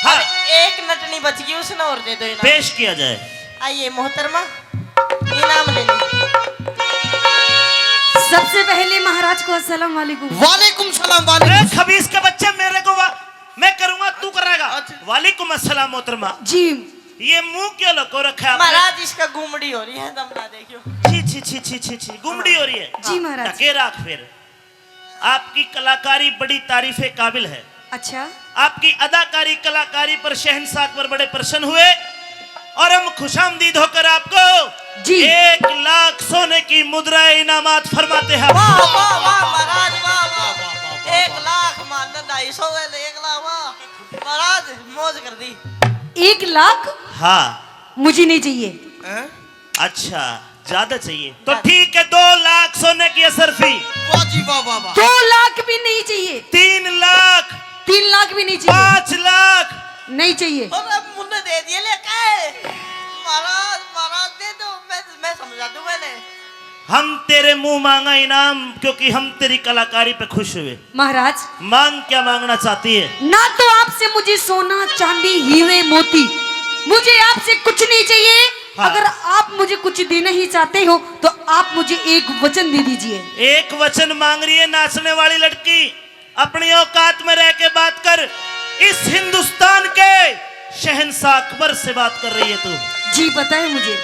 हाँ। अरे, एक नटनी बच गई, उसने और दे दो इनाम। पेश किया जाए। आइए मोहतरमा, इनाम ले लो। सबसे पहले महाराज को अस्सलाम वालेकुम। वालेकुम सलाम, वालेकुम। ए, खबीस के बच्चे, मेरे को वा-, मैं करूंगा, तू करेगा। अच्छा। वालेकुम अस्सलाम मोहतरमा। जी। ये मुंह क्यों लको रखा है आपने? महाराज, इसका गुमड़ी हो रही है, दम ना देखियो। छी, छी, छी, गुमड़ी हो रही है। जी महाराज। ढके राख फिर। आपकी कलाकारी बड़ी तारीफ काबिल है। अच्छा। आपकी अदाकारी, कलाकारी पर शहंशाह अकबर बड़े प्रसन्न हुए और हम खुशामदीद होकर आपको जी। एक लाख सोने की मुद्रा इनामात फरमाते हैं। वाह, वाह, वाह, महाराज, वाह, वाह। एक लाख मान ढाई सौ है, एक लाख, वाह। महाराज, मौज कर दी। एक लाख? हाँ। मुझे नहीं चाहिए। हैं? अच्छा, ज्यादा चाहिए तो ज्यादा। ठीक है, दो लाख सोने की अशरफी। वाह जी, वाह, वाह, वाह। दो लाख भी नहीं चाहिए। तीन लाख। तीन लाख भी नहीं चाहिए। पाँच लाख। नहीं चाहिए। और अब मुन्ने दे दिए लेके। महाराज, महाराज, दे दो, मैं, मैं समझा दूं मैंने। हम तेरे मुंह मांगा इनाम, क्योंकि हम तेरी कलाकारी पे खुश हुए। महाराज। मांग, क्या मांगना चाहती है? ना तो आपसे मुझे सोना, चांदी, हीरे, मोती, मुझे आपसे कुछ नहीं चाहिए। हाँ। अगर आप मुझे कुछ देना ही चाहते हो तो आप मुझे एक वचन दे दीजिए। एक वचन मांग रही है नाचने वाली लड़की, अपनी औकात में रह के बात कर। इस हिंदुस्तान के शहंशाह अकबर से बात कर रही है तू। जी, पता है मुझे।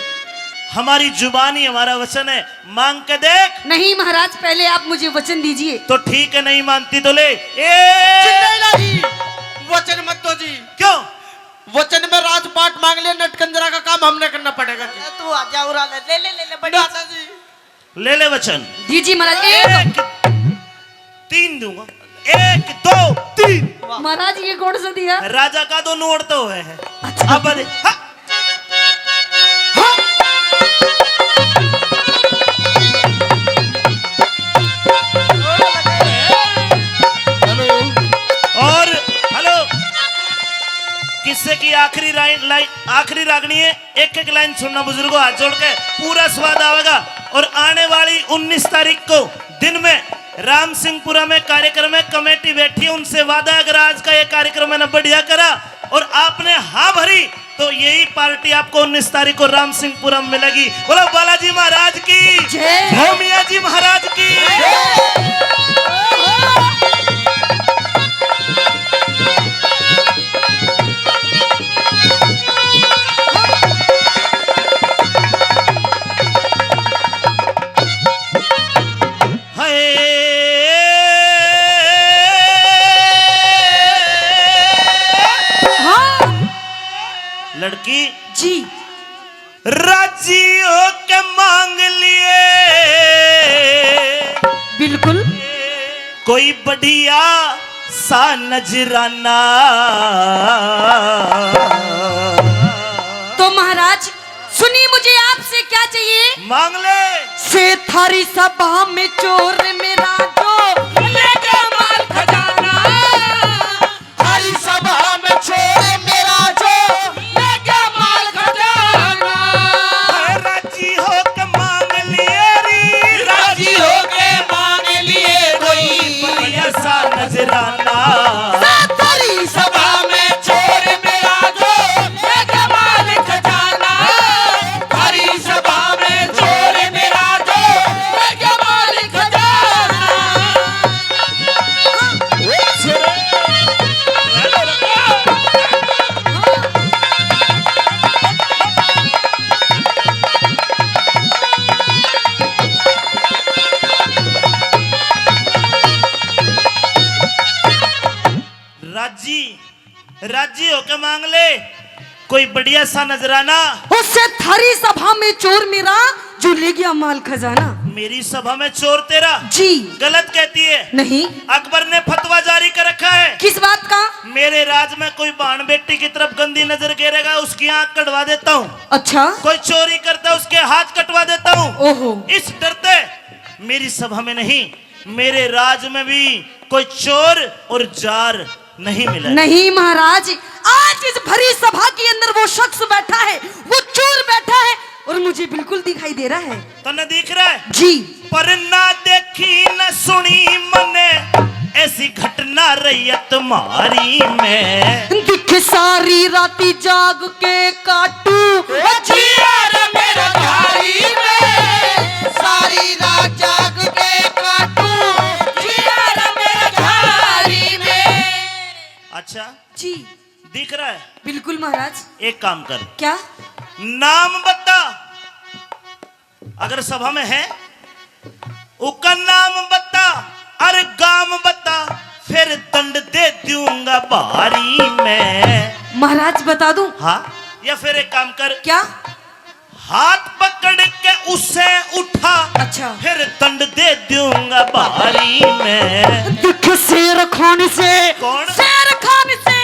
हमारी जुबान ही हमारा वचन है, मांग के देख। नहीं महाराज, पहले आप मुझे वचन दीजिए। तो ठीक है, नहीं मानती तो ले। ए! चिल्लाई नहीं, वचन मत दो जी। क्यों? वचन में राजपाट मांग ले, नटकंजरा का काम हमने करना पड़ेगा जी। अरे तू आजा उरा ले, ले, ले, ले, ले, बढ़िया। दादा जी। ले ले वचन। दीजिए महाराज, एक। एक, तीन दूंगा। एक, दो, तीन। महाराज, ये कौन सा दिया? राजा का दो नोट तो है। अच्छा। अब अरे, हाँ। हेलो। और हेलो। किस्से की आखिरी लाइन, लाइन, आखिरी रागनी है। एक एक लाइन सुनना बुजुर्गों, हाथ जोड़ के, पूरा स्वाद आवेगा। और आने वाली उन्नीस तारीख को दिन में राम सिंहपुरा में कार्यक्रम है, कमेटी बैठी है, उनसे वादा है, अगर आज का ये कार्यक्रम मैंने बढ़िया करा और आपने हाँ भरी, तो यही पार्टी आपको उन्नीस तारीख को राम सिंहपुरा में मिलेगी। बोलो बालाजी महाराज की जय। भूमिया जी महाराज की। हाय। हाँ। लड़की जी। राजी होके मांग लिए। बिल्कुल। कोई बढ़िया सा नजराना। तो महाराज सुनिए, मुझे आपसे क्या चाहिए? मांग ले। से थारी सभा में चोर मेरा जो लेके माल खजाना। थारी सभा में चोर मेरा जो लेके माल खजाना। राजी होके मांग लिए री। राजी होके मांग लिए कोई बढ़िया सा नजराना। थारी सभा में चोर मेरा जो लेके माल खजाना। थारी सभा में चोर मेरा जो लेके माल खजाना। राजी, राजी होके मांग ले कोई बढ़िया सा नजराना। उससे थारी सभा में चोर मेरा जो ले गया माल खजाना। मेरी सभा में चोर तेरा? जी। गलत कहती है। नहीं। अकबर ने फतवा जारी कर रखा है। किस बात का? मेरे राज में कोई भाण बेटी की तरफ गंदी नजर गेरेगा, उसकी आंख कटवा देता हूँ। अच्छा। कोई चोरी करता है, उसके हाथ कटवा देता हूँ। ओहो। इस डरते मेरी सभा में नहीं, मेरे राज में भी कोई चोर और जार नहीं मिला। नहीं महाराज, आज इस भरी सभा के अंदर वो शख्स बैठा है, वो चोर बैठा है और मुझे बिल्कुल दिखाई दे रहा है। तन्ने दिख रहा है? जी। पर ना देखी न सुनी मने ऐसी घटना रैयत म्हारी में। दिख सारी राती जाग के काटू ओ जिया रे मेरा धारी में, सारी रात जाग के काटू जिया रे मेरा धारी में। अच्छा। जी। दिख रहा है? बिल्कुल महाराज। एक काम कर। क्या? नाम बता। अगर सभा में है, उका नाम बता, अरे गाम बता, फिर दंड दे दूंगा भारी मैं। महाराज बता दूं? हाँ, या फिर एक काम कर। क्या? हाथ पकड़ के उसे उठा, अच्छा। फिर दंड दे दूंगा भारी मैं। दिख शेर खान से, कौन? शेर खान से,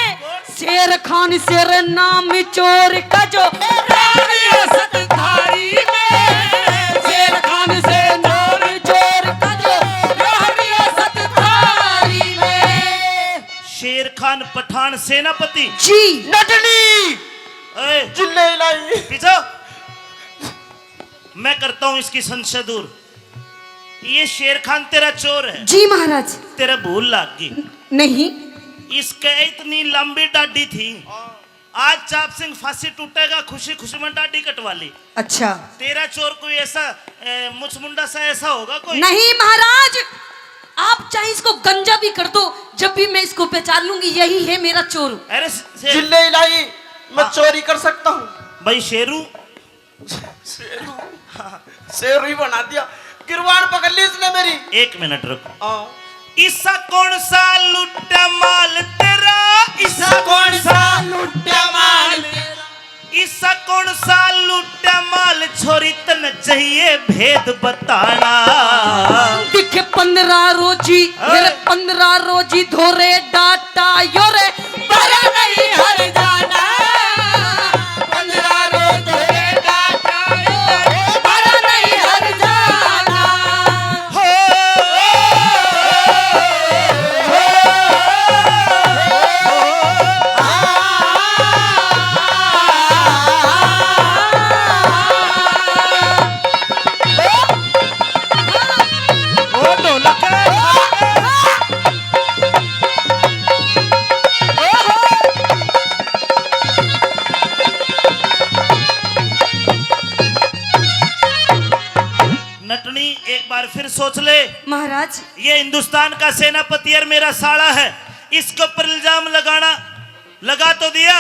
शेर खान से रे नाम चोर का जो रानी सतधारी में। शेर खान से नाम चोर का जो रानी सतधारी में। शेर खान पठान सेनापति। जी। नटनी। ए। जिल्ले लाई। पीछे। मैं करता हूँ इसकी संशय दूर। ये शेर खान तेरा चोर है। जी महाराज। तेरा भूल लाग गई। नहीं। इसके इतनी लंबी डाडी थी, आज चाप सिंह फांसी टूटेगा, खुशी खुशी में डाडी कटवा ली। अच्छा। तेरा चोर कोई ऐसा, ए, मुछ मुंडा सा ऐसा होगा कोई? नहीं महाराज, आप चाहे इसको गंजा भी कर दो, जब भी मैं इसको पहचान लूंगी, यही है मेरा चोर। अरे से- जिल्ले लाई। मैं हाँ। चोरी कर सकता हूँ। भाई शेरू। शेरू। शेरू ही बना दिया। गिरवान पकड़ ली इसने मेरी। एक मिनट रुक। हाँ। इसा कौन सा लुट्टा माल तेरा? इसा कौन सा लुट्टा माल तेरा? इसा कौन सा लुट्टा माल छोरी तन चाहिए भेद बताना? दिखे पंद्रह रोजी, ओए। मेरे पंद्रह रोजी धोरे डाटा यो रे, पर नहीं हर जाना। पंद्रह रोज धोरे डाटा यो रे, पर नहीं हर जाना। हो। नटनी, एक बार फिर सोच ले। महाराज। ये हिंदुस्तान का सेनापति और मेरा साला है, इसके ऊपर इल्जाम लगाना लगा तो दिया,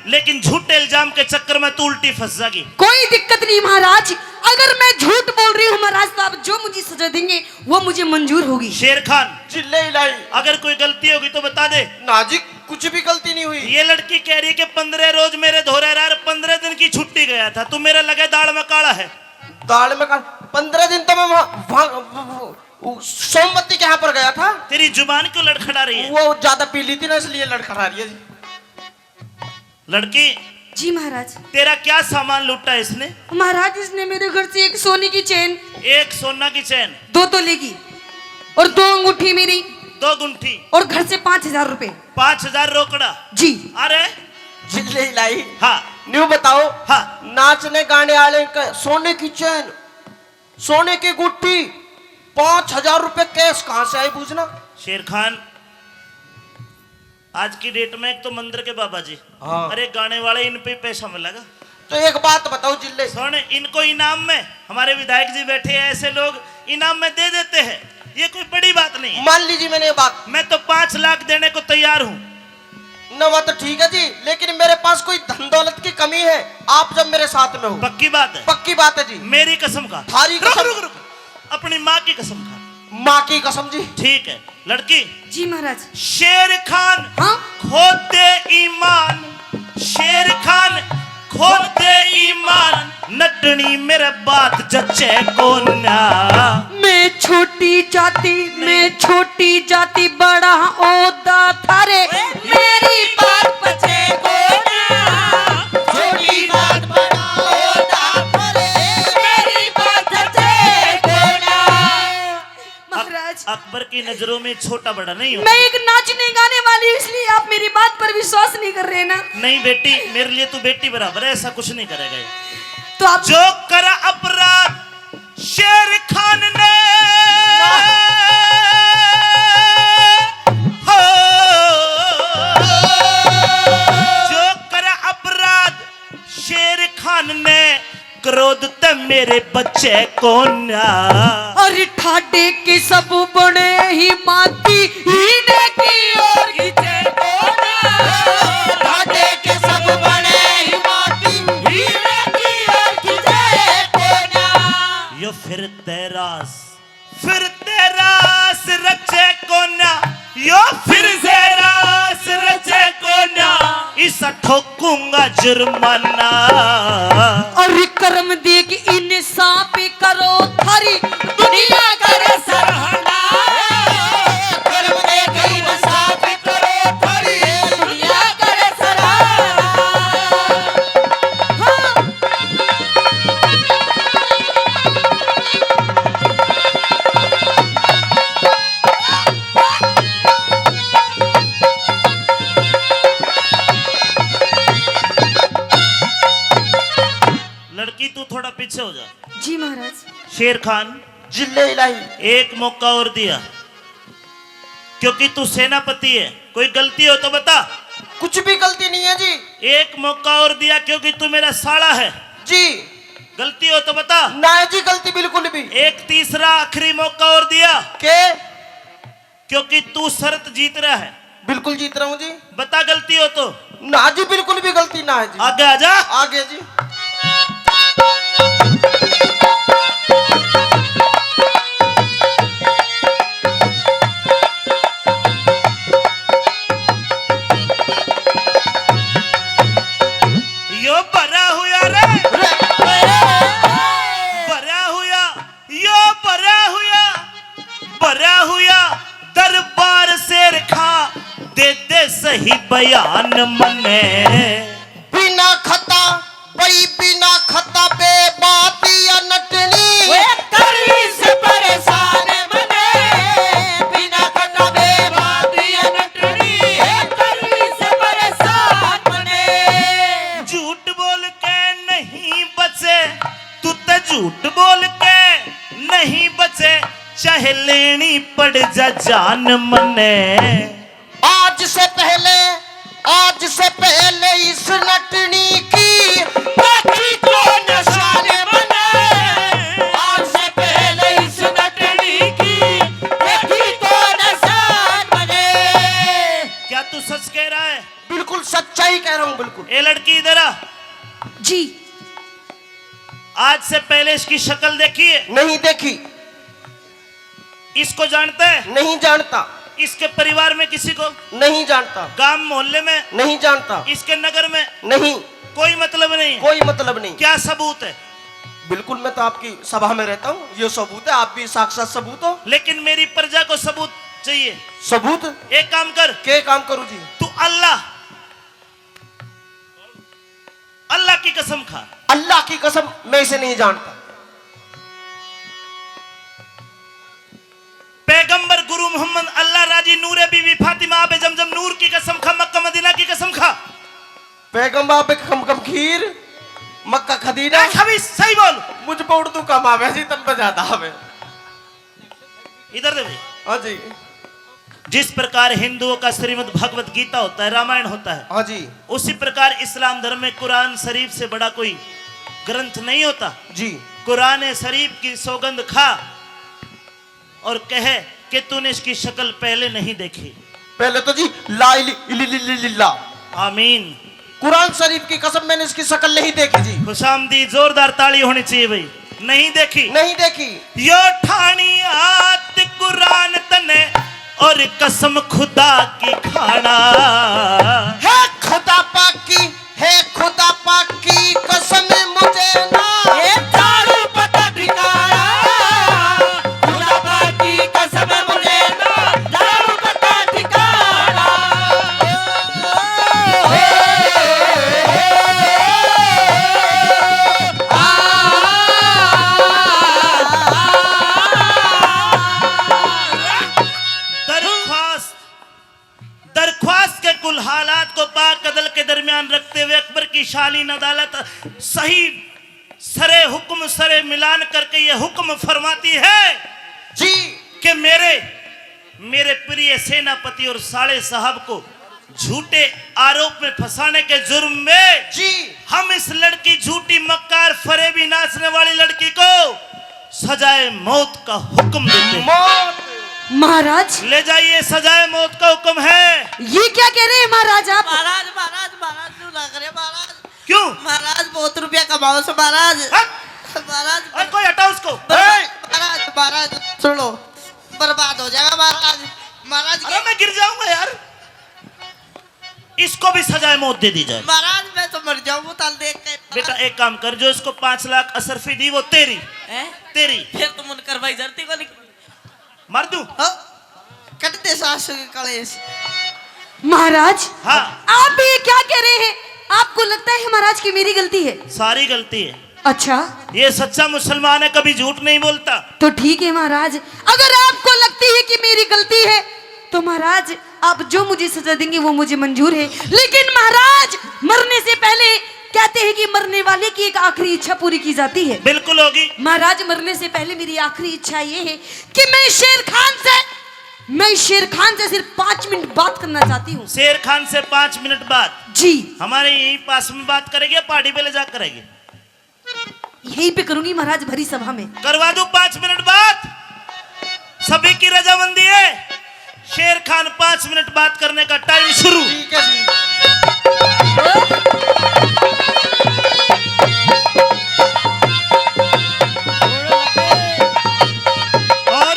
लेकिन झूठे इल्जाम के चक्कर में तू उल्टी फंस जाएगी। कोई दिक्कत नहीं महाराज, अगर मैं झूठ बोल रही हूँ महाराज, तो आप जो मुझे सजा देंगे वो मुझे मंजूर होगी। शेर खान, जिल्ले इलाही। अगर कोई गलती होगी तो बता दे। ना जी, कुछ भी गलती नहीं हुई। ये लड़की कह रही है कि पन्द्रह रोज मेरे धोरे रहा, पन्द्रह दिन की छुट्टी गया था, तू मेरे लगे दाल में काला है। दाल में काला? पन्द्रह दिन तो मैं वहाँ, वहाँ, वो, वो, वो सोमवती के यहाँ पर गया था। तेरी जुबान क्यों लड़खड़ा रही है? वो ज्यादा पी ली थी ना, इसलिए लड़खड़ा रही है जी। लड़की, जी महाराज। तेरा क्या सामान लूटा इसने? महाराज, इसने मेरे घर से एक सोने की चेन, एक सोना की चेन। दो तोले की। और दो अंगूठी मेरी। दो गुंठी। और घर से पाँच हजार रुपए। पाँच हजार रोकड़ा। जी। अरे, जिल्ले इलाही। हाँ। न्यू बताओ। हाँ। नाचने गाने वाले का सोने की चेन, सोने की गुट्ठी, पाँच हजार रुपए कैश कहाँ से आए, पूछना। शेर खान, आज की डेट में एक तो मंदिर के बाबा जी, हाँ। अरे गाने वाले, इन पे पैसा मिलेगा। तो एक बात बताओ जिल्ले। सुन, इनको इनाम में, हमारे विधायक जी बैठे हैं, ऐसे लोग इनाम में दे देते हैं, ये कोई बड़ी बात नहीं है। मान लीजिए मैंने ये बात। मैं तो पाँच लाख देने को तैयार हूँ। ना, वो तो ठीक है जी, लेकिन मेरे पास कोई धन दौलत की कमी है, आप जब मेरे साथ में हो। पक्की बात है? पक्की बात है जी। मेरी कसम खा। थारी रुक, कसम। रुक, रुक। अपनी माँ की कसम खा। माँ की कसम जी। ठीक है। लड़की। जी महाराज। शेर खान। हाँ? खोदे ईमान, शेर खान खोदे ईमान, नटनी मेरे बात जचे कोन्या। मैं छोटी जाति, मैं छोटी जाति, बड़ा ओदा थारे, मेरी बात पचे कोन्या। छोटी जात बड़ा ओदा थारे, मेरी बात जचे कोन्या। महाराज। अकबर की नजरों में छोटा बड़ा नहीं होता। मैं एक नाचने गाने वाली हूँ, इसलिए आप मेरी बात पर विश्वास नहीं कर रहे ना। नहीं बेटी, मेरे लिए तू बेटी बराबर है, ऐसा कुछ नहीं करेगा ये। तो आप जो करा अपराध शेर खान ने, हो, जो करा अपराध शेर खान ने, क्रोध ते मेरे बचे कोन्या। अरे ठाडे के सब बने ही माती, हीने की ओर खींचे कोन्या। ठाडे के सब बने ही माती, हीने की ओर खींचे कोन्या। यो फिर तेरा फिर तेरा रचे कोन्या, यो फिर तेरा रचे कोन्या, इसा ठोकूंगा जुर्माना। और कर्म देख इंसाफ करो, थारी दुनिया करे सराहना। कर्म देख इंसाफ करो, थारी दुनिया करे सराहना। हाँ। लड़की, तू थोड़ा पीछे हो जा। जी महाराज। शेर खान, जिल्ले इलाही। एक मौका और दिया, क्योंकि तू सेनापति है। कोई गलती हो तो बता। कुछ भी गलती नहीं है जी। एक मौका और दिया, क्योंकि तू मेरा साला है। जी। गलती हो तो बता। ना जी, गलती बिल्कुल भी। एक तीसरा आखिरी मौका और दिया। के? क्योंकि तू शर्त जीत रहा है। बिल्कुल जीत रहा हूँ जी। बता, गलती हो तो। ना जी, बिल्कुल भी गलती ना है जी। आगे आ जा। आगे जी। यो भरा हुआ रे, भरा हुआ, यो भरा हुआ, भरा हुआ दरबार शेर खां, दे दे सही बयान मने। बिना खता, भाई बिना खता, बे बात या नटनी। ओए, करी से परेशान मने, बिना खता बे बात या नटनी, ए, करी से परेशान मने। झूठ बोल के नहीं बचे, तू तो झूठ बोल के नहीं बचे, चाहे लेनी पड़ जा जान मने। आज से पहले, आज से पहले इस नटनी की देखी तो निशान मने। आज से पहले इस नटनी की देखी तो निशान मने। क्या तू सच कह रहा है? बिल्कुल सच्चाई कह रहा हूँ, बिल्कुल। ए लड़की, इधर आ। जी। आज से पहले इसकी शक्ल देखी है? नहीं देखी। इसको जानता है? नहीं जानता। इसके परिवार में किसी को? नहीं जानता। गांव मोहल्ले में? नहीं जानता। इसके नगर में? नहीं। कोई मतलब नहीं? कोई मतलब नहीं। क्या सबूत है? बिल्कुल, मैं तो आपकी सभा में रहता हूँ, ये सबूत है, आप भी साक्षात सबूत हो। लेकिन मेरी प्रजा को सबूत चाहिए। सबूत? एक काम कर। के काम करूँ जी? तू अल्लाह, अल्लाह की कसम खा। अल्लाह की कसम, मैं इसे नहीं जानता। पैगंबर गुरु मोहम्मद, अल्लाह राजी, नूरे बीबी फातिमा, आबे जमजम, नूर की कसम खा, मक्का मदीना की कसम खा। पैगंबर पे खम खम खीर, मक्का खदीना। ए, खबीस, सही बोल। मुझ पे उर्दू कम आवे जी, तम पे ज्यादा आवे। इधर दे भाई। हाँ जी। जिस प्रकार हिंदुओं का श्रीमद् भगवत गीता होता है, रामायण होता है, हाँ जी। उसी प्रकार इस्लाम धर्म में कुरान शरीफ से बड़ा कोई ग्रंथ नहीं होता। जी। कुरान शरीफ की सौगंध खा और कहे कि तूने इसकी शक्ल पहले नहीं देखी। पहले तो जी ला इल-, इल-, इल-, इल-, इल्ला। आमीन। कुरान शरीफ की कसम, मैंने इसकी शक्ल नहीं देखी जी। खुशामदी, जोरदार ताली होनी चाहिए भाई। नहीं देखी। नहीं देखी। यो ठानी आत कुरान तने और कसम खुदा की खाना। है खुदा पाक की, है खुदा पाक की कसम मुझे ना। ये दारू पता ठिकाना। खुदा पाक की कसम मुझे ना, दारू पता ठिकाना। दरख्वास्त, दरख्वास्त के कुल हालात को बाकदल के दरमियान रखते हुए अकबर की शालीन अदालत सही सरे हुक्म सरे मिलान करके ये हुक्म फरमाती है जी। कि मेरे, मेरे प्रिय सेनापति और साले साहब को झूठे आरोप में फंसाने के जुर्म में जी। हम इस लड़की, झूठी, मक्कार, फरेबी नाचने वाली लड़की को सजाए मौत का हुक्म देते हैं। मौत। महाराज। ले जाइए, सजाए मौत का हुक्म है। ये क्या कह रहे हैं महाराज आप? महाराज, महाराज, महाराज, क्यों ना करे महाराज? क्यों? महाराज बहुत रुपया कमाओ से महाराज। हट! महाराज, अरे कोई हटा उसको। बर्बाद, ए! महाराज, महाराज, सुनो, बर्बाद हो जाएगा महाराज। महाराज अरे के मैं गिर जाऊंगा यार। इसको भी सजाए मौत दे दी जाए। महाराज, मैं तो मर जाऊं वो ताल देख के। बेटा, एक काम कर, जो इसको पाँच लाख असरफी दी, वो तेरी। हैं? तेरी। फिर तुम उन करवाई जरती को नहीं। मार दूं? हाँ? कट दे सासू के कलेश। महाराज, हाँ। आप ये क्या कह रहे हैं? आपको लगता है महाराज कि मेरी गलती है? सारी गलती है। अच्छा। ये सच्चा मुसलमान है, कभी झूठ नहीं बोलता। तो ठीक है महाराज, अगर आपको लगती है कि मेरी गलती है, तो महाराज, आप जो मुझे सजा देंगे वो मुझे मंजूर है। लेकिन महाराज, मरने से पहले कहते हैं कि मरने वाले की एक आखिरी इच्छा पूरी की जाती है। बिल्कुल होगी। महाराज, मरने से पहले मेरी आखिरी इच्छा ये है कि मैं शेर खान से, मैं शेर खान से सिर्फ पाँच मिनट बात करना चाहती हूँ। शेर खान से पाँच मिनट बात? जी। हमारे यहीं पास में बात करेगी या पहाड़ी पे ले जा करेगी? यहीं पे करूंगी महाराज, भरी सभा में। करवा दूं पाँच मिनट बात? सभी की रजामंदी है? शेर खान, पाँच मिनट बात करने का टाइम शुरू। ठीक है जी। और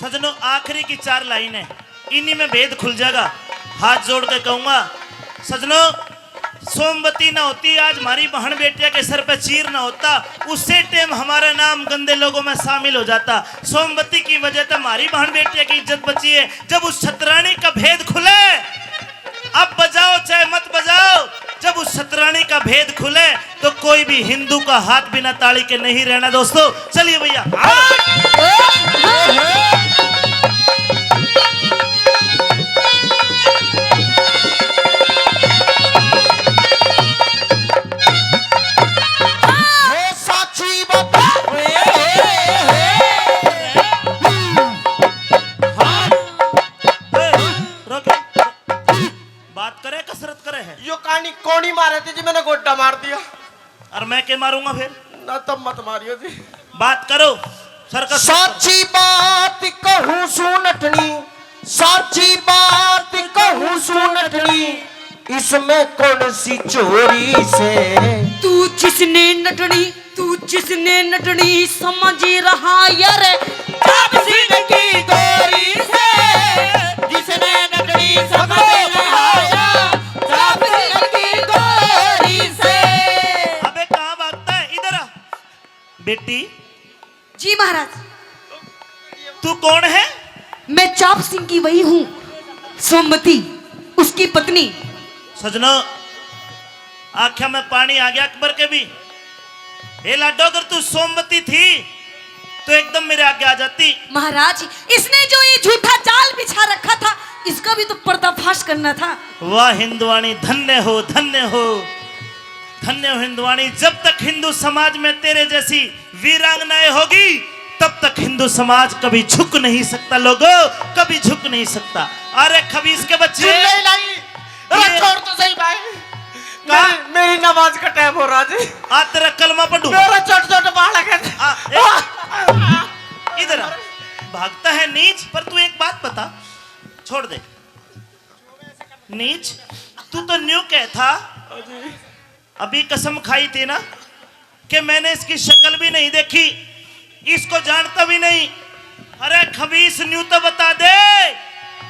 सजनों, आखिरी की चार लाइन है, इन्हीं में भेद खुल जाएगा। हाथ जोड़ के कहूंगा सजनों, सोमवती ना होती, आज हमारी बहन बेटिया के सर पे चीर ना होता, उसे टाइम हमारा नाम गंदे लोगों में शामिल हो जाता। सोमवती की वजह से हमारी बहन बेटिया की इज्जत बची है। जब उस छतरानी का भेद खुले, अब बजाओ चाहे मत बजाओ, जब उस छतरानी का भेद खुले तो कोई भी हिंदू का हाथ बिना ताली के नहीं रहना दोस्तों। चलिए भैया। बात करे, कसरत करे है। यो कहानी कोनी मारे थी जी, मैंने गोड्डा मार दिया। और मैं के मारूंगा फिर? ना, तब मत मारियो जी। बात करो, सर्कस। साची बात कहूं सू नटनी, साची बात कहूं सू नटनी, इसमें कौन सी चोरी से? तू जिसने नटनी, तू जिसने नटनी समझ रहा यार, चाप सिंह की गोरी से, जिसने नटनी समझ रहा यार, चाप सिंह की गोरी से। अबे कहाँ भागता है? इधर आ। बेटी। जी महाराज। तू कौन है? मैं चाप सिंह की वही हूँ, सोमवती, उसकी पत्नी। सजना, आंख्या में पानी आ गया अकबर के भी। हे लाडो, अगर तू सोमवती थी तो एकदम मेरे आगे आ जाती। महाराज, इसने जो ये झूठा जाल बिछा रखा था, इसका भी तो पर्दाफाश करना था। वाह हिंदवाणी, धन्य हो, धन्य हो, धन्य हो हिंदवाणी। जब तक हिंदू समाज में तेरे जैसी वीरांगनाएं होगी, तब तक हिंदू समाज कभी झुक नहीं सकता लोगो, कभी झुक नहीं सकता। अरे खबीस के बच्चे, चिल्ले लाई। अरे ये छोड़ तो सही भाई। का? मेरी, मेरी नमाज का टाइम हो रहा जी। आ तेरा कलमा पढ़ू। मेरा छोटे छोटे बालक है। आ, ए, इधर आ। भागता है नीच, पर तू एक बात बता, छोड़ दे नीच। तू तो न्यू कह था, अभी कसम खाई थी ना कि मैंने इसकी शक्ल भी नहीं देखी, इसको जानता भी नहीं। अरे खबीस, न्यू तो बता दे,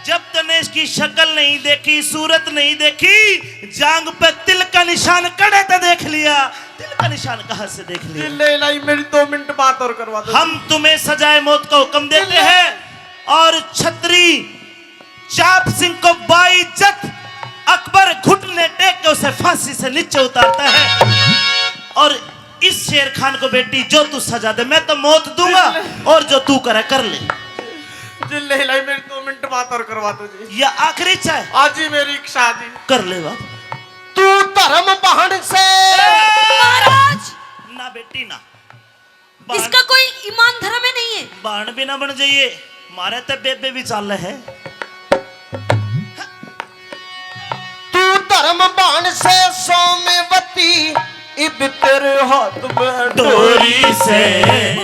जब तने इसकी शक्ल नहीं देखी, सूरत नहीं देखी, जांग पे तिल का निशान कड़े तो देख लिया, तिल का निशान कहां से देख लिया? ले लाई, मेरी दो मिनट बात और करवा दो। हम तुम्हें सजाए मौत का हुक्म देते हैं और छतरी चाप सिंह को बाइज्जत अकबर घुटने टेक के उसे फांसी से नीचे उतारता है और इस शेर खान को, बेटी, जो तू सजा दे, मैं तो मौत दूंगा और जो तू करे कर ले। जी ले लाई, मेरी दो मिनट बात और करवा दो जी। यह आखिरी इच्छा है? आज ही मेरी इच्छा जी। कर ले बात। तू धर्म बहन से। महाराज। ना बेटी ना। बहन। इसका कोई ईमान धर्म ही नहीं है। बहन भी ना बन जाइए, मारे ते बेबे भी चाल है। तू धर्म बहन से सोमवती, इब तेरे हाथ में डोरी से।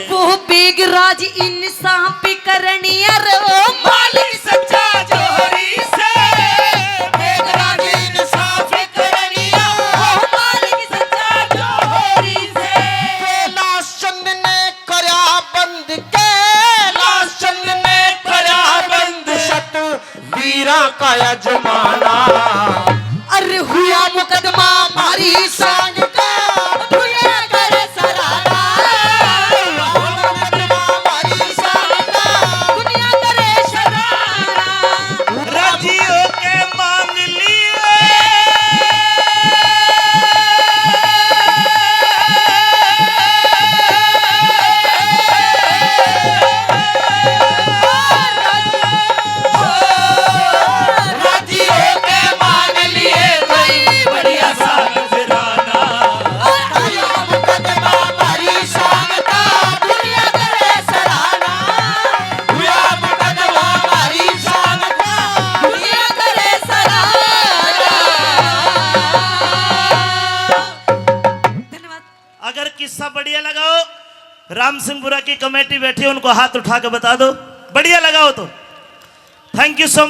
वो बेगराज इंसाफ करनी, अरे ओ मालिक सच्चा जोरी से। बेगराज इंसाफ करनी, ओ मालिक सच्चा जोरी से। कैलाश चंद ने करया बंद, कैलाश चंद ने करया बंद, सत वीरा का अजमाना। अरे हुआ मुकदमा मारी सांग का, दुनिया करे सराहना। हुआ मुकदमा मारी सांग का, दुनिया करे सराहना। राजी होके मांग लिए। अगर किस्सा बढ़िया लगा हो, राम सिंहपुरा की कमेटी बैठी है, उनको हाथ उठा के बता दो। बढ़िया लगा हो तो, thank you so much।